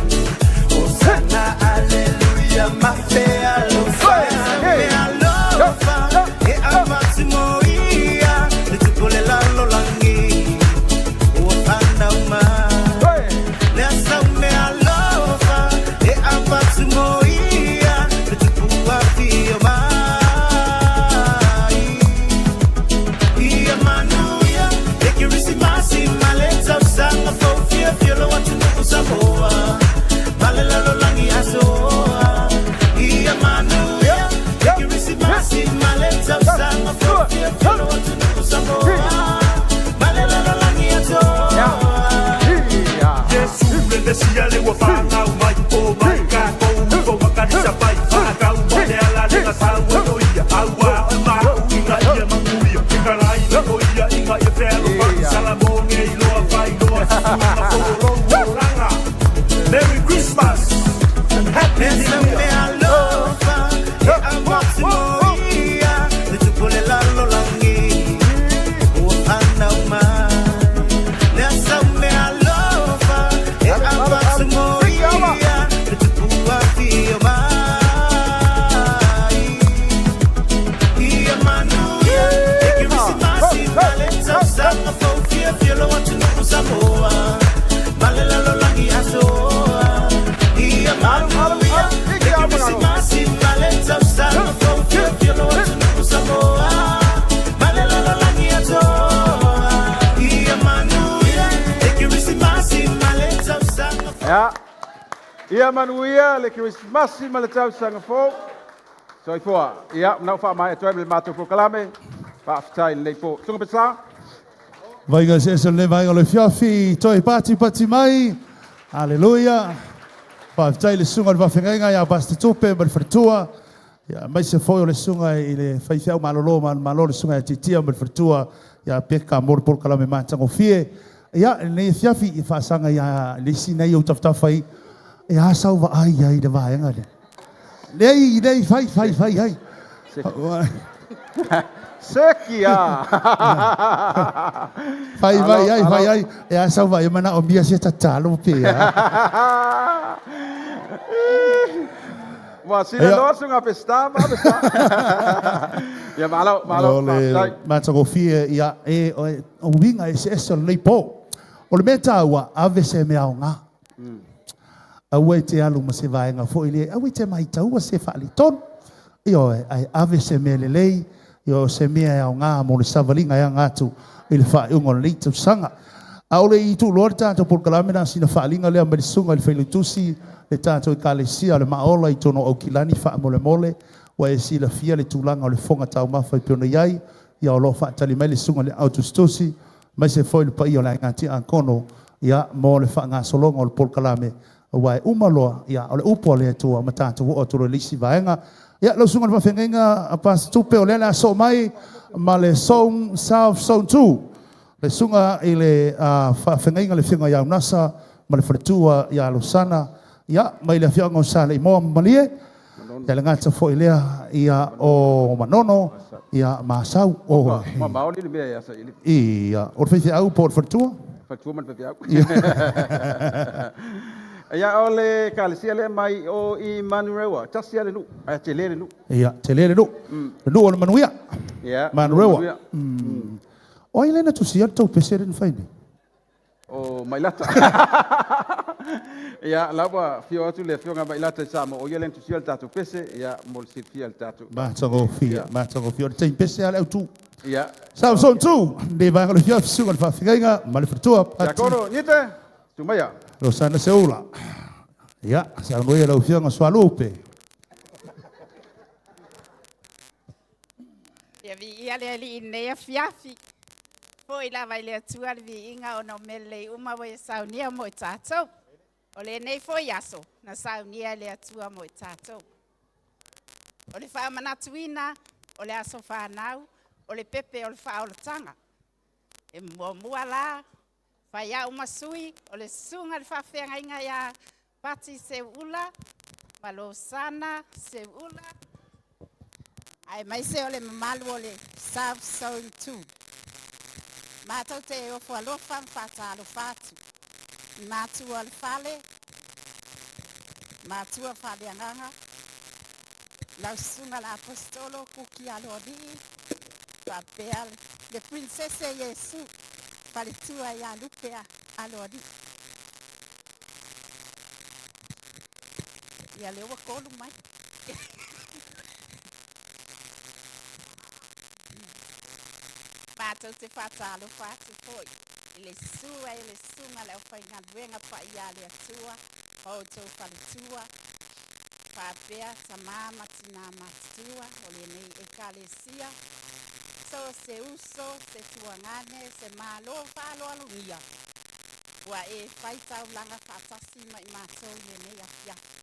Mesia le ua whāngau mai O mai kākou i whaua kanisa pai Whakau ma le ala le ngā sau o ia Aua o mau inga ia manguia Ke kalai me o ia inga ia whelo Salamonge i loa whai loa Tutuinga fōrou o ranga Merry Christmas and Happy New Year. Alofa, e amatimoia, le tupule lalolagi, ua whanau mai. Le asa me alofa, e amatimoia, le tupua fio mai. Ia manuia, e Kerisimasi, male tausaga fou, fia fia lo atunuu Samoa. Male lalolagi asoa. Ia manuia, e Kerisimasi, male tausaga fou, fia fia lo atunuu Samoa. Male lalolagi asoa. Ia manuia, e Kerisimasi, male tausaga Ia. Ia manuia le Kerisimasi ma le tausaga fou. Soifua. Ia, nau wha mai atu ai le mātou polokalame. Whaafetai le po. Sunga pesa. Vaiga se ese le vaiga le fiafi, toi pati pati mai. Aleluia. Whaafetai le sunga le wawhengainga ia Pastor Tupe ma le wharatua. Ia mai se foi o le sunga i le whaiwhiau malolo ma malo le sunga ia titia ma le wharatua. Ia peka mo le polokalame mātangofie. Ia, nei fiafi i whaasanga ia le isi nei o tawhatawhai. E a sau wa ai ai le vaenga le. Nei, nei, whai, whai, whai, ai. Sekia. Whai, whai, ai, whai, ai. E a sau vai mana o mia se tatalo pe. Wa sina Ia. loa sunga pesta, ma pesta. Ia malo, malo. O le matagofie ia e o winga e se ese o lenei po. O le mea tāua, ave se mea o ngā. Aua e te alu ma se vaenga foi le, aua e te mai taua se whaalitonu. Io e, ai ave se mea lelei, io se mea e au ngā mo le savalinga e anga atu i le whaeunga o lenei tausaga. A ole i tū loa le tātou polokalame na sina whaalinga lea mai le sunga i le whailutusi, le tātou i kalesia o le maola i tono au kilani wha mole mole, wa e sila fia le tūlanga o le fonga tau mawha i piona iai, ia o loa whaatali mai le sunga le au tusitusi, mai se foi le paia o le aiga tia akono, ia mo le whaangasologa o le polokalame, wa e uma loa, ia o le upo le atua ma tātou o atu le lisi vaenga. Ia, lau sunga le whawhengainga a Pastor Tupe o lea le aso mai, ma le Zone South Zone 2. Le sunga i le whawhengainga le whinga ia unasa, ma le wharatua ia Losana, ia, mai le whianga o sa le imoa malie, ia le ngata foi lea ia o Manono, ia Masau, o Ma maoli le mea ia sa ili. ia, o le whaiwhi au po o le wharatua. Wharatua ma le whaiwhi au. Ia o le kalesia le mai o i Manurewa. Tasi ale nu. Ai te le le nu. Ia, te le le nu. Le nu o le manuia. Ia. Manurewa. O ai lena tusi ia tau pese le whaini. O Mailata. Ia, lawa fio atu le fio ngā Mailata i Samoa. O ia le tusi le tātou pese, ia mo le silfia le tātou. Mātangofia, mātangofia. O le tein pese ale au tū. Ia. South Zone 2. Ne vaenga le fia suga le whawhingaiga, ma le whatua. Ia koro, nite, tumaia. Rosana Seula. Ia, sa ngoia lau fionga Sualupe. Ia vi ia le ali nei a fiafi. Foi la vai le atua le vi inga o no mele uma we saunia mo tātou. O le nei foi aso na saunia le atua mo tātou. O le whaamanatuina, o le aso whanau, o le pepe o le whaolatanga. E mua mua la, whai au masui, o le sunga le whawhenga inga ia Pati Seula, Malosana Seula, ai mai se o le mamalu o le South Zone 2. Mātou te ofo alofa mwhata alofatu. Mātua le fale, mātua whale anganga, lau sunga la apostolo kuki aloani, whapea le princesse Yesu, whale tua ia lupea aloani. Ia leo wa kolu mai. Mātou te whata alofa atu foi. I le sua e le sunga le au whaingaluenga pa ia le atua, o tō whaletua, whapea ta māma tina matua, o le nei e kalesia, so se uso, se tuangane, se malo whaalo alungia. Ua e fai taulaga faatasi ma i matou i lenei afiafi.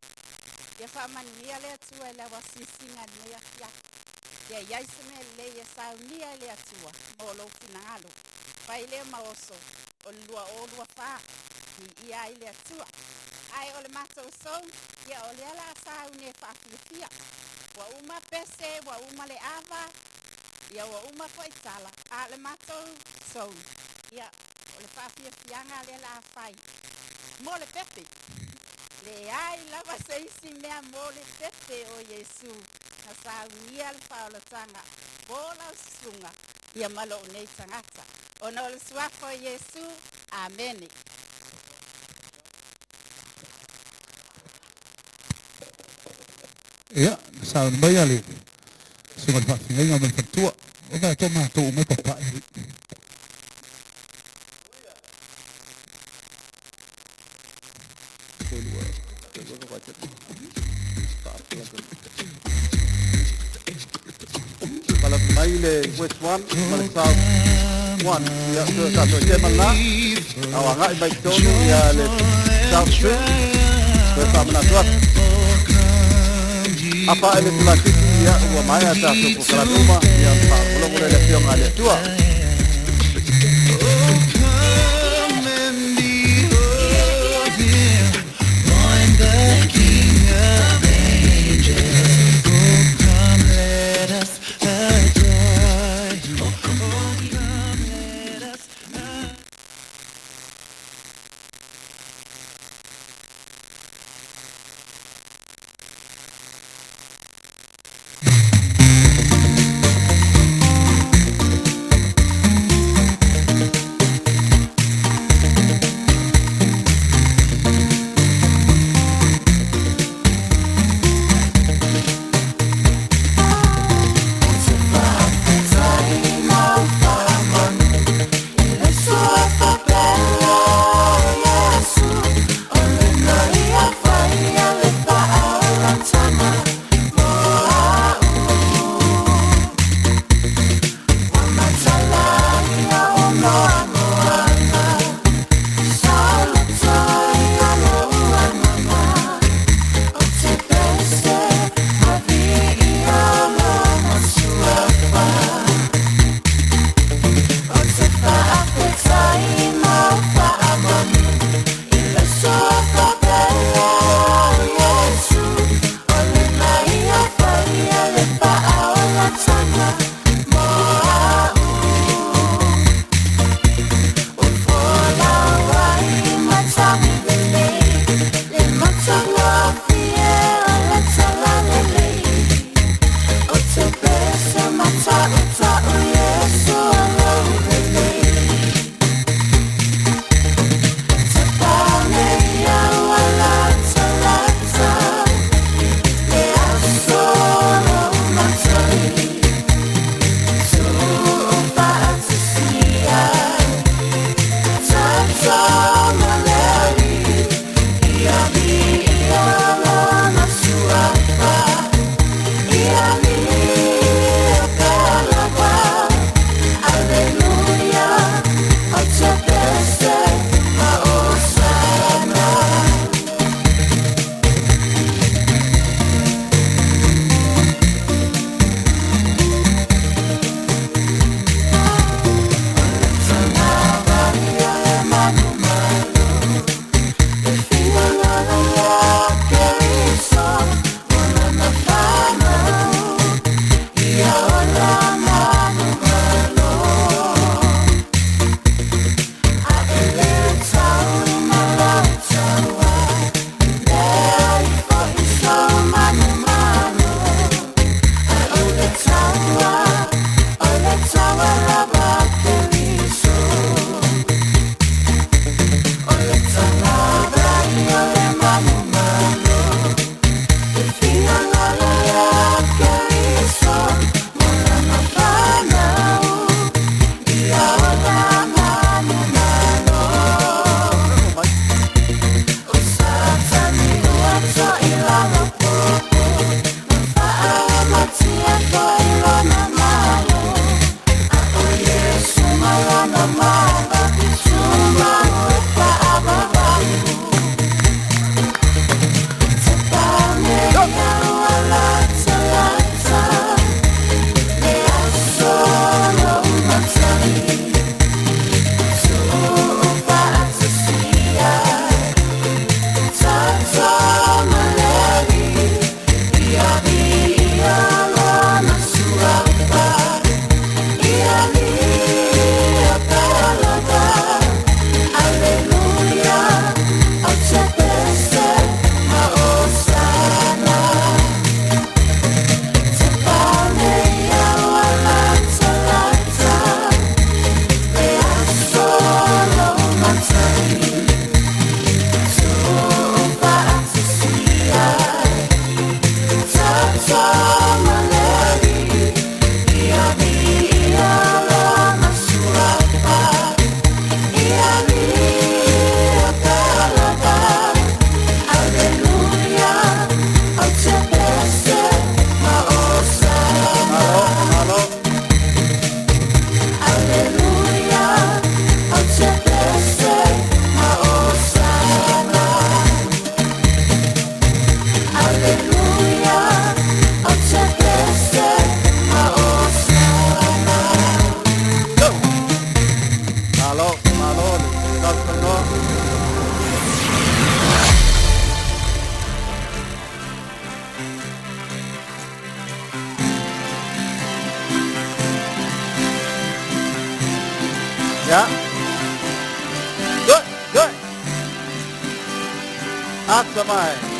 Ia faamanuia le Atua i lau asiasiga i lenei afiafi. Ia i ai se mea lelei e saunia e le Atua mo lou finagalo. Fai lea ma oso o le 2024, viia ai le Atua. Ae o le matou sou, ia o lea o le a sauni e faafiafia. Ua uma pese, ua uma le ava, ia ua uma foi tala, a o le matou sou, ia o le faafiafiaga lea o le a fai mo le pepe. Leai lava se isi mea mo le pepe o Iesu na saunia le faaolataga po lau susuga ia ma lou nei tagata. Ona o le suafa o Iesu, amene. Ia, na sauni mai le susuga i le faafeagaiga ma le faletua. O vae atoa matou uma e papae alii. Pala mai le West 1 ma le South 1. Ia, so tatou tema lena. Au agai mai totonu ia le South 2. Toe faamanatu atu. Apa e le tulatiti, ia ua maea tatou polokalame uma, ia faalogologo lea i le afioga a le Atua. Come and behold him, born the King of angels. Oh, come, let us adore him. Oh, come, let us adore. Atamai.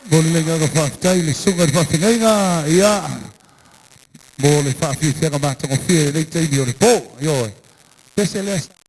Mo le lenga whaafitai le sunga le whaafingaiga ia mo le whaafiafiaga matagofie i lei taimi o le pō. Ioe. Pese lea.